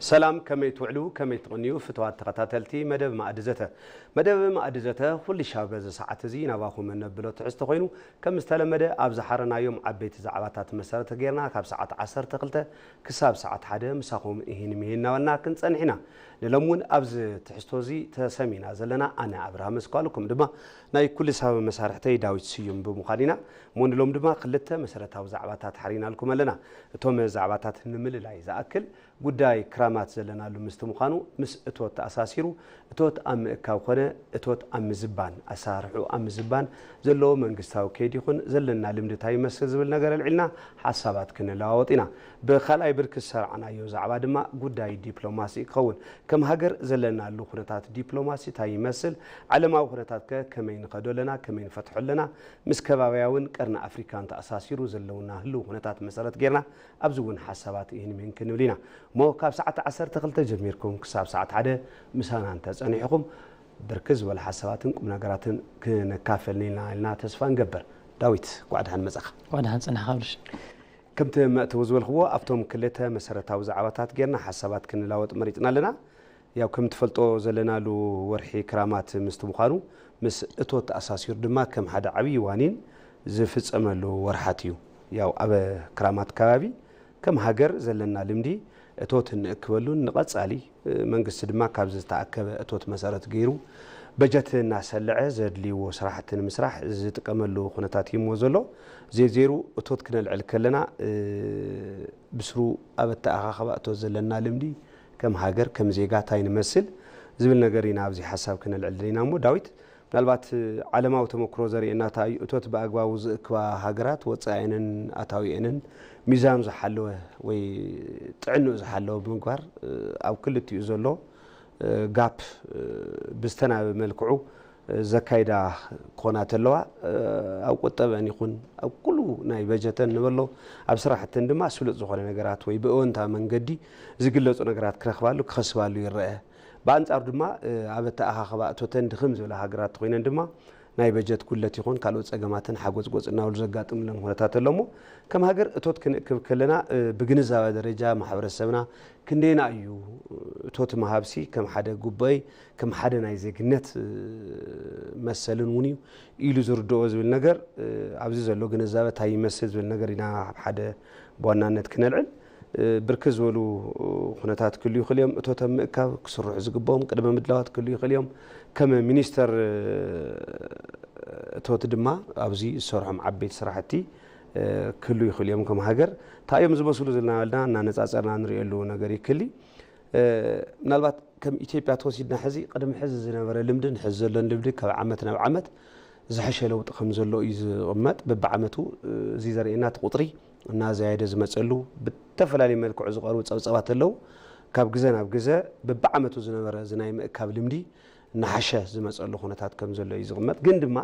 ሰላም፣ ከመይ ትውዕሉ፣ ከመይ ትቕንዩ ፍትዋት ተኸታተልቲ መደብ ማእዲ ዘተ። መደብ ማእዲ ዘተ ኩሉ ሻብ በዚ ሰዓት እዚ ናባኹም እነብሎ ትሕዝቶ ኮይኑ፣ ከም ዝተለመደ ኣብ ዝሓረናዮም ዓበይቲ ዛዕባታት መሰረት ጌርና ካብ ሰዓት ዓሰርተ ክልተ ክሳብ ሰዓት ሓደ ምሳኹም እሂን ምሂን እናበልና ክንጸንሕ ኢና። ንሎም እውን ኣብዚ ትሕዝቶ እዚ ተሰሚና ዘለና ኣነ ኣብርሃም እስኳልኩም ድማ ናይ ኩሉ ሳብ መሳርሕተይ ዳዊት ስዩም ብምዃን ኢና። እሞ ንሎም ድማ ክልተ መሰረታዊ ዛዕባታት ሓሪናልኩም ኣለና። እቶም ዛዕባታት ንምልላይ ዝኣክል ጉዳይ ክራማት ዘለናሉ ምስቲ ምዃኑ ምስ እቶት ተኣሳሲሩ እቶት ኣብ ምእካብ ኮነ እቶት ኣብ ምዝባን ኣሰራርሑ ኣብ ምዝባን ዘለዎ መንግስታዊ ከይዲ ይኹን ዘለና ልምዲ እንታይ ይመስል ዝብል ነገር ኣልዒልና ሓሳባት ክንለዋወጥ ኢና። ብካልኣይ ብርኪ ዝሰራዕናዮ ዛዕባ ድማ ጉዳይ ዲፕሎማሲ ክኸውን። ከም ሃገር ዘለናሉ ኩነታት ዲፕሎማሲ እንታይ ይመስል? ዓለማዊ ኩነታት ከ ከመይ ንኸዶ ኣለና? ከመይ ንፈትሖ ኣለና? ምስ ከባብያውን ቀርኒ ኣፍሪካን ተኣሳሲሩ ዘለውና ህልው ኩነታት መሰረት ጌርና ኣብዚ እውን ሓሳባት ይህን ምህን ክንብል ኢና። እሞ ካብ ሰዓት ዓሰርተ ክልተ ጀሚርኩም ክሳብ ሰዓት ሓደ ምሳና እንተጸኒሕኹም ብርክት ዝበለ ሓሳባትን ቁም ነገራትን ክንካፈል ኢና ኢልና ተስፋ ንገብር። ዳዊት፣ ኳዕ ደሓን መጻኻ። ኳዕ ደሓን ጸናሕካ፣ ኣብርሽ። ከምቲ መእተዊ ዝበልክዎ፣ ኣብቶም ክልተ መሰረታዊ ዛዕባታት ጌርና ሓሳባት ክንላወጥ መሪጽና ኣለና። ያው ከም ትፈልጦ ዘለናሉ ወርሒ ክራማት ምስቲ ምዃኑ፣ ምስ እቶት ተኣሳሲሩ ድማ ከም ሓደ ዓብዪ ዋኒን ዝፍጸመሉ ወርሓት እዩ። ያው ኣብ ክራማት ከባቢ ከም ሃገር ዘለና ልምዲ እቶት እንእክበሉን ንቐጻሊ መንግስቲ ድማ ካብዚ ዝተኣከበ እቶት መሰረት ገይሩ በጀት እናሰልዐ ዘድልይዎ ስራሕቲ ንምስራሕ ዝጥቀመሉ ኩነታት እዩ እሞ ዘሎ። ዜዜሩ እቶት ክነልዕል ከለና ብስሩ ኣብ ኣተኣኻኽባ እቶት ዘለና ልምዲ ከም ሃገር ከም ዜጋ እንታይ ንመስል ዝብል ነገር ኢና ኣብዚ ሓሳብ ክነልዕል ደሊና እሞ ዳዊት ምናልባት ዓለማዊ ተመክሮ ዘርእየና እንታይ እዩ እቶት ብኣግባቡ ዝእክባ ሃገራት ወፃኢአንን ኣታዊአንን ሚዛኑ ዝሓለወ ወይ ጥዕንኡ ዝሓለወ ብምግባር ኣብ ክልቲኡ ዘሎ ጋፕ ብዝተናበ መልክዑ ዘካይዳ ክኾና ተለዋ ኣብ ቁጠበን ይኹን ኣብ ኩሉ ናይ በጀተን ንበሎ ኣብ ስራሕተን ድማ ስሉጥ ዝኾነ ነገራት ወይ ብእወንታ መንገዲ ዝግለፁ ነገራት ክረኽባሉ ክኸስባሉ ይረአ። ብኣንጻሩ ድማ ኣብ ኣተኣኻኽባ እቶተን ድኽም ዝበላ ሃገራት ተኾይነን ድማ ናይ በጀት ጉለት ይኹን ካልኦት ጸገማትን ሓጎጽጎጽ እናበሉ ዘጋጥምለን ኩነታት ኣሎ እሞ ከም ሃገር እቶት ክንእክብ ከለና ብግንዛበ ደረጃ ማሕበረሰብና ክንደየና እዩ እቶት ምሃብሲ ከም ሓደ ጉባኤ ከም ሓደ ናይ ዜግነት መሰልን እውን እዩ ኢሉ ዝርድኦ ዝብል ነገር ኣብዚ ዘሎ ግንዛበ እንታይ ይመስል ዝብል ነገር ኢና ኣብ ሓደ ብዋናነት ክነልዕል ብርክት ዝበሉ ኩነታት ክህልዩ ይኽእሉ እዮም። እቶት ኣብ ምእካብ ክስርሑ ዝግብኦም ቅድመ ምድላዋት ክህልዩ ይኽእሉ እዮም። ከም ሚኒስተር እቶት ድማ ኣብዚ ዝሰርሖም ዓበይቲ ስራሕቲ ክህልዩ ይኽእሉ እዮም። ከም ሃገር እንታይ እዮም ዝመስሉ ዘለና እናበልና እናነፃፀርና ንሪኤሉ ነገር ይክሊ። ምናልባት ከም ኢትዮጵያ ተወሲድና ሕዚ ቅድሚ ሕዚ ዝነበረ ልምድን ሕዚ ዘሎን ልምዲ ካብ ዓመት ናብ ዓመት ዝሐሸ ለውጢ ከም ዘሎ እዩ ዝቕመጥ። በብዓመቱ እዚ ዘርእየና እቲ ቁፅሪ እናዘያየደ ዝመፀሉ ብተፈላለዩ መልክዑ ዝቐርቡ ፀብፀባት ኣለዉ። ካብ ግዘ ናብ ግዘ በብዓመቱ ዝነበረ እዚ ናይ ምእካብ ልምዲ እናሓሸ ዝመፀሉ ኩነታት ከም ዘሎ እዩ ዝቕመጥ። ግን ድማ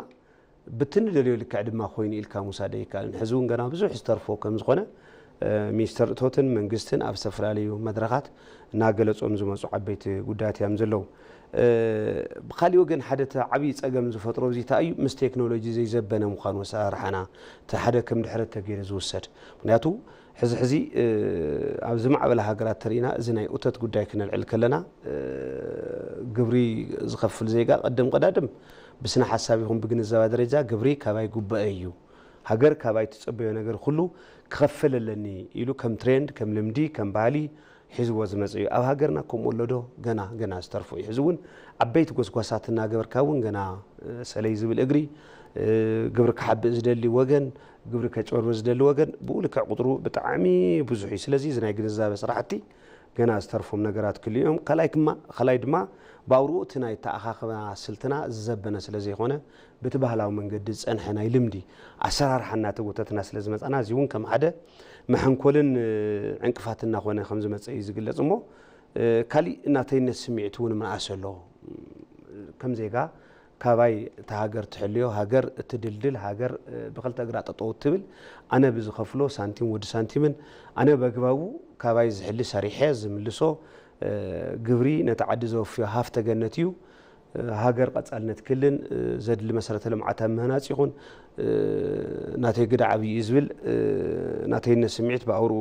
ብትንደልዮ ልክዕ ድማ ኮይኑ ኢልካ ምውሳድ ኣይከኣልን። ሕዚ እውን ገና ብዙሕ ዝተርፎ ከም ዝኾነ ሚኒስተር እቶትን መንግስትን ኣብ ዝተፈላለዩ መድረኻት እናገለፆም ዝመፁ ዓበይቲ ጉዳያት እዮም ዘለዉ። ብካሊእ ወገን ሓደ እቲ ዓብዪ ፀገም ዝፈጥሮ እዚ እንታይ እዩ? ምስ ቴክኖሎጂ ዘይዘበነ ምዃኑ ኣሰራርሓና እቲ ሓደ ከም ድሕረት ተገይሩ ዝውሰድ። ምክንያቱ ሕዚ ሕዚ ኣብ ዝማዕበላ ሃገራት ተሪእና እዚ ናይ እቶት ጉዳይ ክነልዕል ከለና ግብሪ ዝኸፍል ዜጋ ቀደም ቀዳድም ብስነ ሓሳብ ይኹን ብግንዛበ ደረጃ ግብሪ ካባይ ጉባኤ እዩ፣ ሃገር ካባይ ትጸበዮ ነገር ኩሉ ክኸፍል ኣለኒ ኢሉ ከም ትሬንድ ከም ልምዲ ከም ባህሊ ሒዝዎ ዝመጽእ እዩ። ኣብ ሃገርና ከምኡ ኣሎ ዶ? ገና ገና ዝተርፎ እዩ። ሕዚ እውን ዓበይቲ ጎስጓሳት እናገበርካ እውን ገና ሰለይ ዝብል እግሪ ግብሪ ክሓብእ ዝደሊ ወገን ግብሪ ከጭበርብር ዝደሊ ወገን ብኡ ልክዕ ቁፅሩ ብጣዕሚ ብዙሕ እዩ። ስለዚ እዚ ናይ ግንዛበ ስራሕቲ ገና ዝተርፎም ነገራት ክልኡ እዮም። ካልኣይ ክማ ካልኣይ ድማ ብኣውርኡ እቲ ናይ ተኣኻኽባ ስልትና ዝዘበነ ስለ ዘይኮነ ብቲ ባህላዊ መንገዲ ዝፀንሐ ናይ ልምዲ ኣሰራርሓ እናተጎተትና ስለ ዝመፃና እዚ እውን ከም ሓደ መሐንኮልን ዕንቅፋት እናኾነ ከም ዝመፀ እዩ ዝግለፅ እሞ ካሊእ እናተይነት ስምዒት እውን ምንኣስ ኣሎ ከም ዜጋ ካባይ እታ ሃገር ትሕልዮ ሃገር እትድልድል ሃገር ብክልተ እግራ ጠጠው ትብል ኣነ ብዝኸፍሎ ሳንቲም ወዲ ሳንቲምን ኣነ በግባቡ ካባይ ዝሕሊ ሰሪሐ ዝምልሶ ግብሪ ነቲ ዓዲ ዘወፍዮ ሃፍተ ገነት እዩ። ሃገር ቀጻልነት ክልን ዘድሊ መሰረተ ልምዓት ኣብ ምህናጽ ይኹን ናተይ ግደ ዓብዪ እዩ ዝብል ናተይነት ስምዒት ብኣውርኡ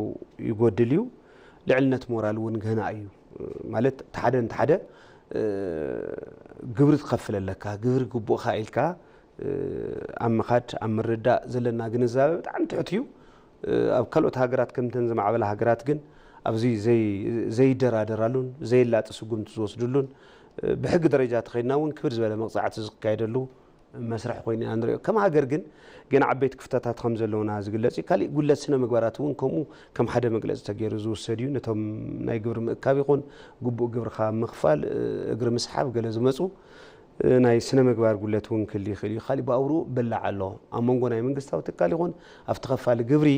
ይጎድል እዩ። ልዕልነት ሞራል እውን ገና እዩ። ማለት ሓደ ንሓደ ግብሪ ትኸፍል ኣለካ፣ ግብሪ ግቡእካ ኢልካ ኣብ ምኻድ ኣብ ምርዳእ ዘለና ግንዛበ ብጣዕሚ ትሑት እዩ። ኣብ ካልኦት ሃገራት ከምተን ዝማዕበላ ሃገራት ግን ኣብዚ ዘይደራደራሉን ዘይላጢ ስጉምቲ ዝወስድሉን ብሕጊ ደረጃ ተኸይድና እውን ክብድ ዝበለ መቕፃዕቲ ዝካየደሉ መስርሕ ኮይኑ ኢና ንሪኦ። ከም ሃገር ግን ገና ዓበይቲ ክፍተታት ከም ዘለውና ዝግለጽ እዩ። ካሊእ ጉድለት ስነ ምግባራት እውን ከምኡ ከም ሓደ መግለጺ ተገይሩ ዝውሰድ እዩ። ነቶም ናይ ግብሪ ምእካብ ይኹን ግቡእ ግብርኻ ምኽፋል እግሪ ምስሓብ ገለ ዝመፁ ናይ ስነ ምግባር ጉድለት እውን ክህሉ ይኽእል እዩ። ካሊእ ብኣውሩ በላዕ ኣሎ ኣብ መንጎ ናይ መንግስታዊ ትካል ይኹን ኣብቲ ከፋሊ ግብሪ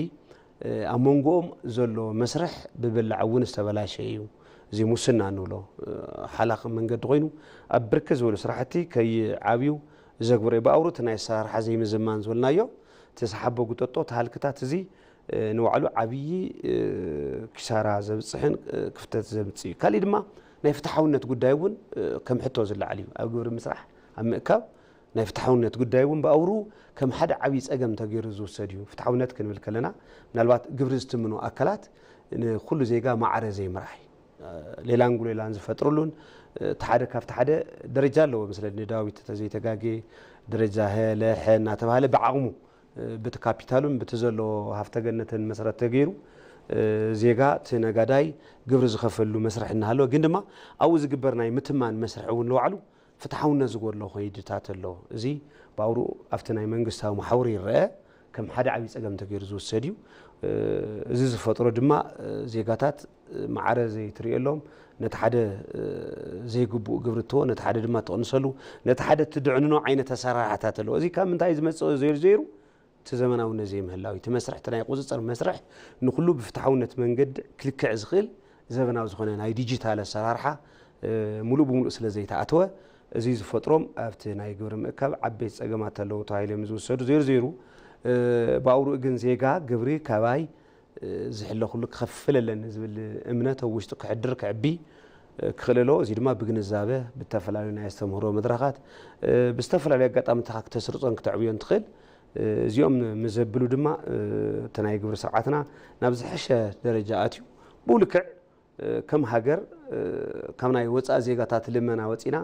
ኣብ መንጎኦም ዘሎ መስርሕ ብበላዕ እውን ዝተበላሸ እዩ። እዚ ሙስና እንብሎ ሓላኽ መንገዲ ኮይኑ ኣብ ብርክት ዝበሉ ስራሕቲ ከይዓብዩ ዘግብሮ እዩ። ብኣውሩ እቲ ናይ ኣሰራርሓ ዘይምዝማን ዝበልናዮ እቲ ዝሓቦ ጉጠጦ ተሃልክታት እዚ ንባዕሉ ዓብዪ ኪሳራ ዘብፅሕን ክፍተት ዘምፅእ እዩ። ካሊእ ድማ ናይ ፍትሓውነት ጉዳይ እውን ከም ሕቶ ዝለዓል እዩ። ኣብ ግብሪ ምስራሕ ኣብ ምእካብ ናይ ፍትሓውነት ጉዳይ እውን ብኣውሩ ከም ሓደ ዓብዪ ፀገም ተገይሩ ዝውሰድ እዩ። ፍትሓውነት ክንብል ከለና ምናልባት ግብሪ ዝትምኑ ኣካላት ንኩሉ ዜጋ ማዕረ ዘይምራሕ እዩ። ሌላን ጉሌላን ዝፈጥርሉን እቲ ሓደ ካብቲ ሓደ ደረጃ ኣለዎ መስለኒ ዳዊት ተዘይተጋጌ ደረጃ ሀ ለሐ እናተባሃለ ብዓቕሙ ብቲ ካፒታሉን ብቲ ዘለዎ ሃፍተ ገነትን መሰረት ተገይሩ ዜጋ እቲ ነጋዳይ ግብሪ ዝኸፈልሉ መስርሕ እናሃለወ ግን ድማ ኣብኡ ዝግበር ናይ ምትማን መስርሕ እውን ንባዕሉ ፍትሓውነት ዝጎድሎ ኮይድታት ኣሎ። እዚ ብኣውሩ ኣብቲ ናይ መንግስታዊ መሓውር ይረአ ከም ሓደ ዓብዪ ፀገም ተገይሩ ዝውሰድ እዩ። እዚ ዝፈጥሮ ድማ ዜጋታት ማዕረ ዘይትርእየሎም ነቲ ሓደ ዘይግቡእ ግብሪ እትዎ ነቲ ሓደ ድማ ትቕንሰሉ ነቲ ሓደ ትድዕንኖ ዓይነት ኣሰራርሓታት ኣለዎ። እዚ ካብ ምንታይ ዝመፅእ ዘይሩ ዘይሩ እቲ ዘመናውነት ዘይምህላው እቲ መስርሕ እቲ ናይ ቁፅፅር መስርሕ ንኩሉ ብፍትሓውነት መንገዲ ክልክዕ ዝኽእል ዘበናዊ ዝኾነ ናይ ዲጂታል ኣሰራርሓ ሙሉእ ብሙሉእ ስለ ዘይተኣተወ እዚ ዝፈጥሮም ኣብቲ ናይ ግብሪ ምእካብ ዓበይቲ ፀገማት ኣለዉ ተባሂሎም ዝውሰዱ ዘይሩ ዘይሩ ብኣውርኡ ግን ዜጋ ግብሪ ካባይ ዝሕለኹሉ ክኸፍል ኣለኒ ዝብል እምነት ኣብ ውሽጡ ክሕድር ክዕቢ ክኽእል ኣለዎ። እዚ ድማ ብግንዛበ ብተፈላለዩ ናይ ኣስተምህሮ መድረኻት ብዝተፈላለዩ ኣጋጣሚታት ክተስርፆን ክተዕብዮን ትኽእል። እዚኦም ምስ ዘብሉ ድማ እቲ ናይ ግብሪ ስርዓትና ናብ ዝሐሸ ደረጃ ኣትዩ ብኡ ልክዕ ከም ሃገር ካብ ናይ ወፃኢ ዜጋታት ልመና ወፂና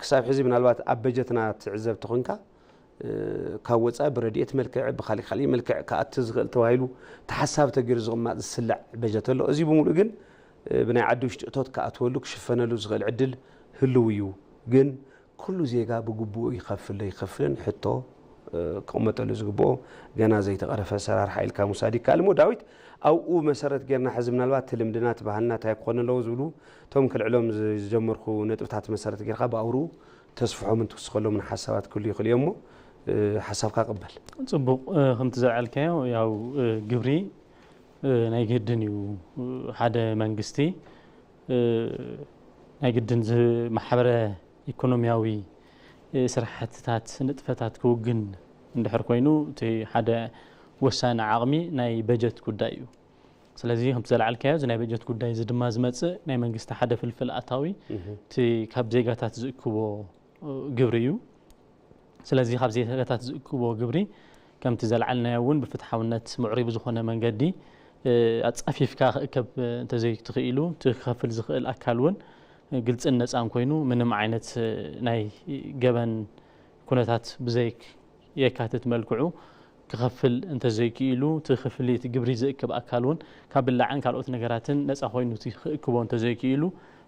ክሳብ ሕዚ ምናልባት ኣብ በጀትና ትዕዘብ ተኾንካ ካብ ወፃኢ ብረድኤት መልክዕ ብካሊእ ካሊእ መልክዕ ክኣቲ ዝኽእል ተባሂሉ ተሓሳቢ ተገይሩ ዝቕማጥ ዝስላዕ በጀት ኣሎ። እዚ ብምሉእ ግን ብናይ ዓዲ ውሽጢ እቶት ክኣትወሉ ክሽፈነሉ ዝኽእል ዕድል ህልው እዩ። ግን ኩሉ ዜጋ ብግቡኡ ይኸፍል ዶ ይኸፍልን ሕቶ ክቕመጠሉ ዝግብኦ ገና ዘይተቐረፈ ኣሰራርሓ ኢልካ ምውሳድ ይከኣል እሞ ዳዊት ኣብኡ መሰረት ጌርና ሕዚ ምናልባት እቲ ልምድና እቲ ባህልና እንታይ ክኾን ኣለዎ ዝብሉ እቶም ክልዕሎም ዝጀመርኩ ነጥብታት መሰረት ጌርካ ብኣውርኡ ተስፍሖምን ትውስኸሎምን ሓሳባት ክህሉ ይኽእሉ እዮም እሞ ሓሳብካ ቅበል። ፅቡቕ ከምቲ ዘልዓልካዮ ያው ግብሪ ናይ ግድን እዩ ሓደ መንግስቲ ናይ ግድን ማሕበረ ኢኮኖሚያዊ ስራሕትታት ንጥፈታት ክውግን እንድሕር ኮይኑ እቲ ሓደ ወሳኒ ዓቕሚ ናይ በጀት ጉዳይ እዩ። ስለዚ ከምቲ ዘልዓልካዮ እዚ ናይ በጀት ጉዳይ እዚ ድማ ዝመፅእ ናይ መንግስቲ ሓደ ፍልፍል ኣታዊ እቲ ካብ ዜጋታት ዝእክቦ ግብሪ እዩ። ስለዚ ካብ ዜጋታት ዝእክቦ ግብሪ ከምቲ ዘልዓልናዮ እውን ብፍትሓውነት ምዕሩይ ብዝኾነ መንገዲ ኣፃፊፍካ ክእከብ እንተዘይትኽኢሉ እቲ ክኸፍል ዝኽእል ኣካል እውን ግልፅን ነፃን ኮይኑ ምንም ዓይነት ናይ ገበን ኩነታት ብዘይ የካትት መልክዑ ክኸፍል እንተዘይክኢሉ እቲ ክፍሊት ግብሪ ዝእክብ ኣካል እውን ካብ ብላዕን ካልኦት ነገራትን ነፃ ኮይኑ እቲ ክእክቦ እንተዘይክኢሉ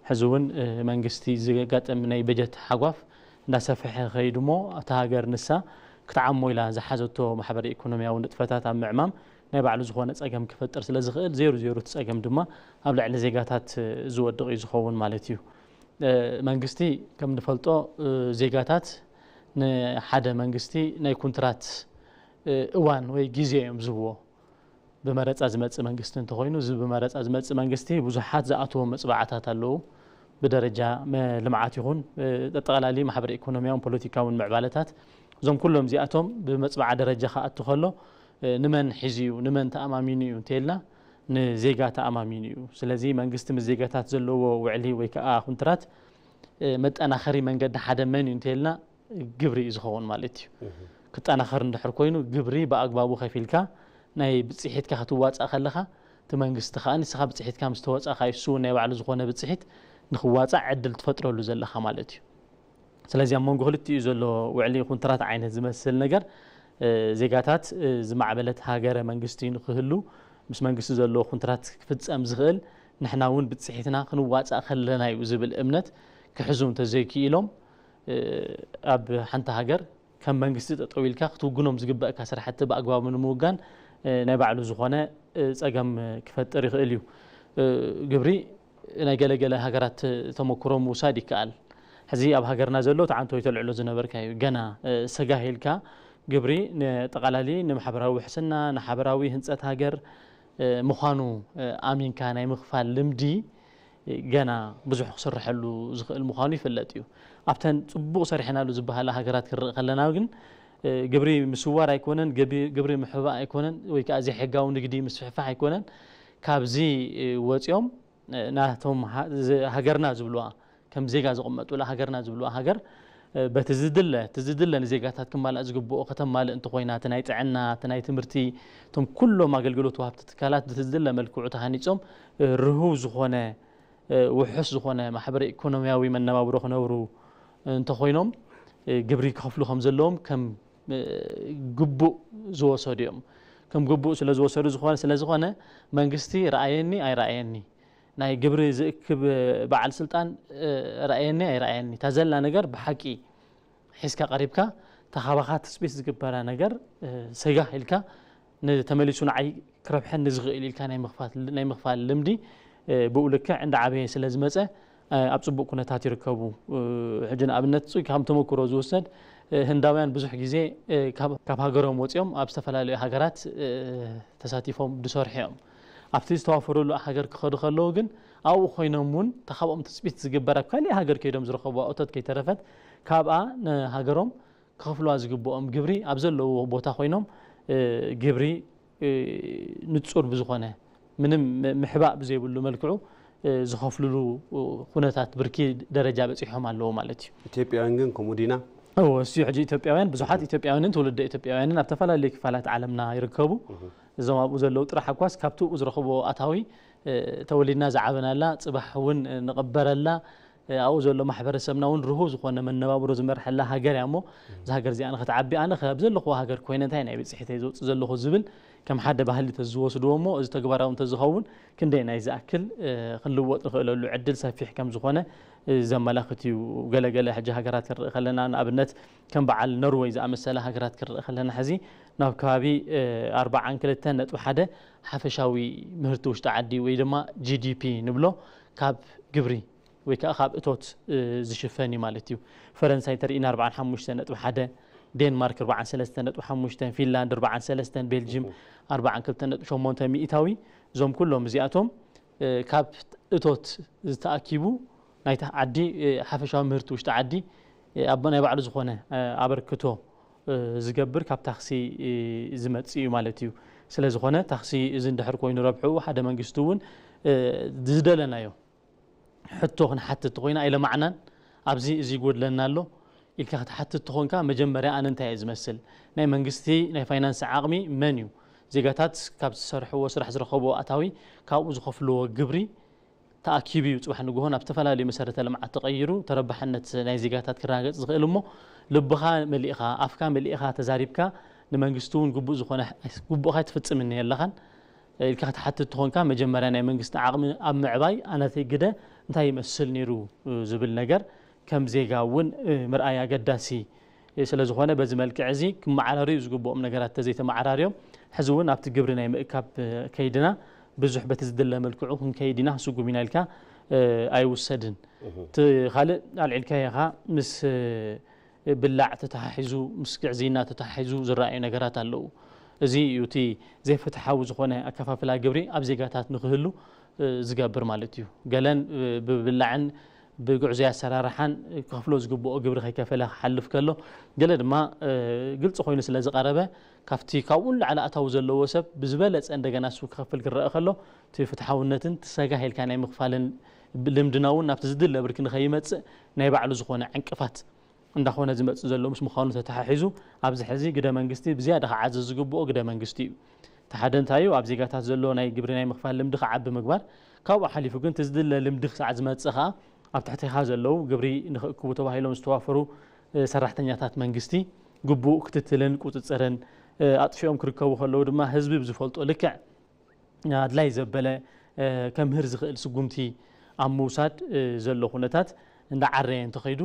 ሕዚ እውን መንግስቲ ዘጋጥም ናይ በጀት ሓጓፍ እንዳሰፍሐ ከይዱ እሞ እታ ሃገር ንሳ ክትዓሞ ኢላ ዝሓዘቶ ማሕበረ ኢኮኖሚያዊ ንጥፈታት ኣብ ምዕማም ናይ ባዕሉ ዝኾነ ፀገም ክፈጥር ስለ ዝኽእል ዜሩ ዜሩ እቲ ፀገም ድማ ኣብ ልዕሊ ዜጋታት ዝወድቕ እዩ ዝኸውን ማለት እዩ። መንግስቲ ከም ንፈልጦ ዜጋታት ንሓደ መንግስቲ ናይ ኩንትራት እዋን ወይ ግዜ እዮም ዝህብዎ። ብመረፃ ዝመፅእ መንግስቲ እንተኾይኑ እዚ ብመረፃ ዝመፅእ መንግስቲ ብዙሓት ዝኣትዎም መፅባዕታት ኣለዉ። ብደረጃ ልምዓት ይኹን ጠጠቓላሊ ማሕበረ ኢኮኖሚያውን ፖለቲካውን ምዕባለታት እዞም ኩሎም እዚኣቶም ብመፅባዓ ደረጃ ክኣቱ ከሎ ንመን ሒዙ እዩ ንመን ተኣማሚኑ እዩ እንተይልና ንዜጋ ተኣማሚኑ እዩ። ስለዚ መንግስቲ ምስ ዜጋታት ዘለዎ ውዕሊ ወይ ከዓ ኩንትራት መጠናኸሪ መንገዲ ሓደ መን እዩ እንተይልና ግብሪ እዩ ዝኸውን ማለት እዩ። ክጠናኸር እንድሕር ኮይኑ ግብሪ ብኣግባቡ ከፊልካ ናይ ብፅሒትካ ክትዋፃእ ከለኻ እቲ መንግስቲ ከኣ ንስኻ ብፅሒትካ ምስ ተወፃእካ እዩ፣ እሱ እውን ናይ ባዕሉ ዝኾነ ብፅሒት ንኽዋፃእ ዕድል ትፈጥረሉ ዘለኻ ማለት እዩ። ስለዚ ኣብ መንጎ ክልቲኡ ዘሎ ውዕሊ ኩንትራት ዓይነት ዝመስል ነገር፣ እ፣ ዜጋታት፣ እ፣ ዝማዕበለት ሃገረ መንግስቲ ንክህሉ፣ ምስ መንግስቲ ዘሎ ኩንትራት ክፍጸም ዝኽእል፣ ንሕና እውን ብፅሒትና ክንዋፃእ ከለና እዩ ዝብል እምነት ክሕዙ እንተዘይክኢሎም፣ እ፣ ኣብ ሓንቲ ሃገር ከም መንግስቲ ጠጠው ኢልካ ክትውግኖም ዝግበእካ ስራሕቲ ብኣግባቡ ንምውጋን፣ እ፣ ናይ ባዕሉ ዝኾነ፣ እ፣ ጸገም፣ እ፣ ክፈጥር ይኽእል እዩ። እ፣ ግብሪ ናይ ገለገለ ሃገራት ተመክሮ ምውሳድ ይከኣል። ሕዚ ኣብ ሃገርና ዘሎ እቲ ዓንቶ ተልዕሎ ዝነበርካ እዩ። ገና፣ እ፣ ሰጋህ ኢልካ ግብሪ ንጠቓላሊ ንማሕበራዊ ውሕስና፣ ንሓበራዊ ህንጸት ሃገር፣ እ፣ ምዃኑ፣ እ፣ ኣሚንካ ናይ ምኽፋል ልምዲ፣ እ፣ ገና ብዙሕ ክስርሐሉ ዝኽእል ምዃኑ ይፍለጥ እዩ። ኣብተን ጽቡቕ ሰሪሐናሉ ዝበሃላ ሃገራት ክንርኢ ከለና ግን፣ እ፣ ግብሪ ምስዋር ኣይኮነን፣ ግቢ-፣ ግብሪ ምሕባእ ኣይኮነን፣ ወይ ከኣ ዘይሕጋዊ ንግዲ ምስፍሕፋሕ ኣይኮነን። ካብዚ፣ እ፣ ወጺኦም፣ እ፣ ናቶም ሃ-፣ ዝ-፣ ሃገርና ዝብልዋ፣ ከም ዜጋ ዝቕመጡላ ሃገርና ዝብልዋ ሃገር፣ እ፣ በቲ ዝድለ፣ እቲ ዝድለ ንዜጋታት ክማላእ ዝግብኦ ከተማልእ እንተኾይና፣ እቲ ናይ ጥዕና፣ እቲ ናይ ትምህርቲ፣ እቶም ኩሎም ኣገልግሎት ወሃብቲ ትካላት በቲ ዝድለ መልክዑ ተሃኒጾም፣ እ፣ ርሁው ዝኾነ፣ እ፣ ውሑስ ዝኾነ ማሕበረ ኢኮኖሚያዊ መነባብሮ ክነብሩ እንተኾይኖም፣ እ፣ ግብሪ ክኸፍሉ ከም ዘለዎም ከም፣ እ፣ ግቡእ ዝወሰዱ እዮም። ከም ግቡእ ስለ ዝወሰዱ ዝኾነ፣ ስለ ዝኾነ መንግስቲ ረኣየኒ ኣይረኣየኒ፣ ናይ ግብሪ ዝእክብ በዓል ስልጣን፣ እ፣ ረኣየኒ ኣይረኣየኒ፣ እታ ዘላ ነገር ብሓቂ ሒዝካ ቀሪብካ፣ እታ ካባኻ ትጽቢት ዝግበራ ነገር፣ እ፣ ሰጋህ ኢልካ፣ ንተመሊሱ ንዓይ ክረብሐኒ ዝኽእል ኢልካ ናይ ምኽፋት፣ ናይ ምኽፋል ልምዲ፣ እ፣ ብኡ ልክዕ እንዳዓበየ ስለ ዝመጸ፣ እ፣ ኣብ ጽቡቕ ኩነታት ይርከቡ። እ፣ ሕጂ ንኣብነት ጽ-፣ ከም ተመክሮ ዝውሰድ፣ እ፣ ህንዳውያን ብዙሕ ግዜ፣ እ፣ ካብ፣ ካብ ሃገሮም ወጺኦም ኣብ ዝተፈላለዩ ሃገራት፣ እ፣ ተሳቲፎም ዝሰርሑ እዮም። ኣብቲ ዝተዋፈሩሉ ሃገር ክኸዱ ከለዉ ግን ኣብኡ ኮይኖም እውን እታ ካብኦም ትጽቢት ዝግበር ኣብ ካሊእ ሃገር ከይዶም ዝረኸብዋ እቶት ከይተረፈት ካብኣ ንሃገሮም ክኸፍልዋ ዝግብኦም ግብሪ ኣብ ዘለዎ ቦታ ኮይኖም፣ እ፣ ግብሪ፣ እ፣ ንጹር ብዝኾነ ምንም ም-፣ ምሕባእ ብዘይብሉ መልክዑ፣ እ፣ ዝኸፍልሉ፣ እ፣ ኩነታት ብርኪ ደረጃ በጺሖም ኣለዉ ማለት እዩ። ኢትዮጵያውያን ግን ከምኡ ዲና? እወ፣ እሱ እዩ። ሕጂ ኢትዮጵያውያን፣ ብዙሓት ኢትዮጵያውያንን ትውልደ ኢትዮጵያውያንን ኣብ ዝተፈላለዩ ክፋላት ዓለምና ይርከቡ። እዞም ኣብኡ ዘለዉ ጥራሕ እኳስ ካብቲ ኣብኡ ዝረኽብዎ ኣታዊ፣ እ፣ ተወሊድና ዝዓበናላ፣ ጽባሕ እውን ንቕበረላ፣ እ፣ ኣብኡ ዘሎ ማሕበረሰብና እውን ርሁው ዝኾነ መነባብሮ ዝመርሐላ ሃገር እያ እሞ፣ እዛ ሃገር እዚኣ ንኽትዓቢ ኣነ ካብ ዘለኹዋ ሃገር ኮይነ እንታይ ናይ ብጽሒተይ ዘውጽእ ዘለኹ ዝብል ከም ሓደ ባህሊ ተዝወስድዎ እሞ፣ እዚ ተግባራዊ እንተዝኸውን ክንደይ ናይ ዝኣክል፣ እ፣ ክንልወጥ ንኽእለሉ ዕድል ሰፊሕ ከም ዝኾነ፣ እ፣ ዘመላኽት እዩ። ገለገለ ሕጂ ሃገራት ክንርኢ ከለና፣ ንኣብነት ከም በዓል ኖርወይ ዝኣመሰላ ሃገራት ክንርኢ ከለና፣ ሕዚ ናብ ከባቢ፣ እ፣ ኣርብዓን ክልተን ነጥቢ ሓደ ሓፈሻዊ ምህርቲ ውሽጢ ዓዲ ወይ ድማ ጂ ዲ ፒ ንብሎ ካብ ግብሪ ወይ ከዓ ካብ እቶት፣ እ፣ ዝሽፈን እዩ ማለት እዩ። ፈረንሳይ እንተርኢና ኣርብዓን ሓሙሽተን ነጥቢ ሓደ፣ ዴንማርክ ኣርብዓን ሰለስተን ነጥቢ ሓሙሽተን፣ ፊንላንድ ኣርብዓን ሰለስተን፣ ቤልጂም ኣርብዓን ክልተን ነጥቢ ሸሞንተ ሚእታዊ። እዞም ኩሎም እዚኣቶም፣ እ፣ ካብ እቶት ዝተኣኪቡ ናይታ ዓዲ፣ እ፣ ሓፈሻዊ ምህርቲ ውሽጢ ዓዲ፣ እ፣ ኣብ ናይ ባዕሉ ዝኾነ፣ እ፣ ኣበርክቶ፣ እ፣ ዝገብር ካብ ታክሲ፣ እ፣ ዝመጽእ እዩ ማለት እዩ። ስለ ዝኾነ ታክሲ እዚ እንድሕር ኮይኑ ረብሕኡ ሓደ መንግስቲ እውን፣ እ፣ ዝደለናዮ ሕቶ ክንሓትት ኮይና ኣይለማዕናን፣ ኣብዚ እዚ ይጎድለና ኣሎ ኢልካ ክትሓትት ተኾንካ፣ መጀመርያ ኣነ እንታይ እየ ዝመስል? ናይ መንግስቲ ናይ ፋይናንስ ዓቕሚ መን እዩ? ዜጋታት ካብ ዝሰርሕዎ ስራሕ ዝረኸብዎ ኣታዊ፣ ካብኡ ዝኸፍልዎ ግብሪ ተኣኪቡ እዩ ጽባሕ ንግሆ ናብ ዝተፈላለዩ መሰረተ ልምዓት ተቐይሩ ተረባሕነት ናይ ዜጋታት ክረጋገጽ ዝኽእል እሞ፣ ልብኻ መሊእኻ፣ ኣፍካ መሊእኻ ተዛሪብካ፣ ንመንግስቲ እውን ግቡእ ዝኾነ፣ ግቡእኻ ኣይትፍጽምን የለኻን ኢልካ ክትሓትት ተኾንካ፣ መጀመርያ ናይ መንግስቲ ዓቕሚ ኣብ ምዕባይ ኣነተይ ግደ እንታይ ይመስል ነይሩ ዝብል ነገር ከም ዜጋ እውን ምርኣይ ኣገዳሲ ስለ ዝኾነ፣ በዚ መልክዕ እዚ ክመዓራርዩ ዝግብኦም ነገራት ተዘይተመዓራርዮም፣ ሕዚ እውን ኣብቲ ግብሪ ናይ ምእካብ ከይድና ብዙሕ በቲ ዝድለ መልክዑ ክንከይድ ኢና፣ ስጉም ኢና ኢልካ ኣይውሰድን። እቲ ካልእ ኣልዒልካዮ ኢኻ፣ ምስ ብላዕ ተተሓሒዙ፣ ምስ ግዕዝይና ተተሓሒዙ ዝረኣዩ ነገራት ኣለዉ። እዚ እዩ እቲ ዘይፍትሓዊ ዝኾነ ኣከፋፍላ ግብሪ ኣብ ዜጋታት ንክህሉ፣ እ፣ ዝገብር ማለት እዩ። ገለን፣ እ፣ ብብላዕን ብጉዕዞ ኣሰራርሓን ክኸፍሎ ዝግብኦ ግብሪ ከይከፈለ ክሓልፍ ከሎ፣ ገለ ድማ፣ እ፣ ግልፂ ኮይኑ ስለ ዝቐረበ፣ ካብቲ ካብኡ ንላዕሊ ኣታዊ ዘለዎ ሰብ ብዝበለፀ እንደገና እሱ ክኸፍል ክረአ ከሎ፣ እቲ ፍትሓውነትን እቲ ሰጋህ ኢልካ ናይ ምኽፋልን ልምድና እውን ናብቲ ዝድለ ብርኪ ንኸይመፅእ ናይ ባዕሉ ዝኾነ ዕንቅፋት እንዳኾነ ዝመጽእ ዘሎ ምስ ምዃኑ ተተሓሒዙ፣ ኣብዚ ሕዚ ግደ መንግስቲ ብዝያዳ ክዓዘዝ ዝግብኦ ግደ መንግስቲ እዩ። እቲ ሓደ እንታይ እዩ? ኣብ ዜጋታት ዘሎ ናይ ግብሪ ናይ ምኽፋል ልምዲ ክዓቢ ምግባር። ካብኡ ሓሊፉ ግን እቲ ዝድለ ልምዲ ክሳዕ ዝመጽእ ከኣ ኣብ ትሕቴኻ ዘለዉ ግብሪ ንኽእክቡ ተባሂሎም ዝተዋፈሩ ሰራሕተኛታት መንግስቲ ግቡእ ክትትልን ቁጽጽርን ኣጥፊኦም ክርከቡ ከለዉ ድማ ህዝቢ ብዝፈልጦ ልክዕ ኣድላይ ዘበለ ከምህር ዝኽእል ስጉምቲ ኣብ ምውሳድ ዘሎ ኩነታት እንዳዓረየ እንተኸይዱ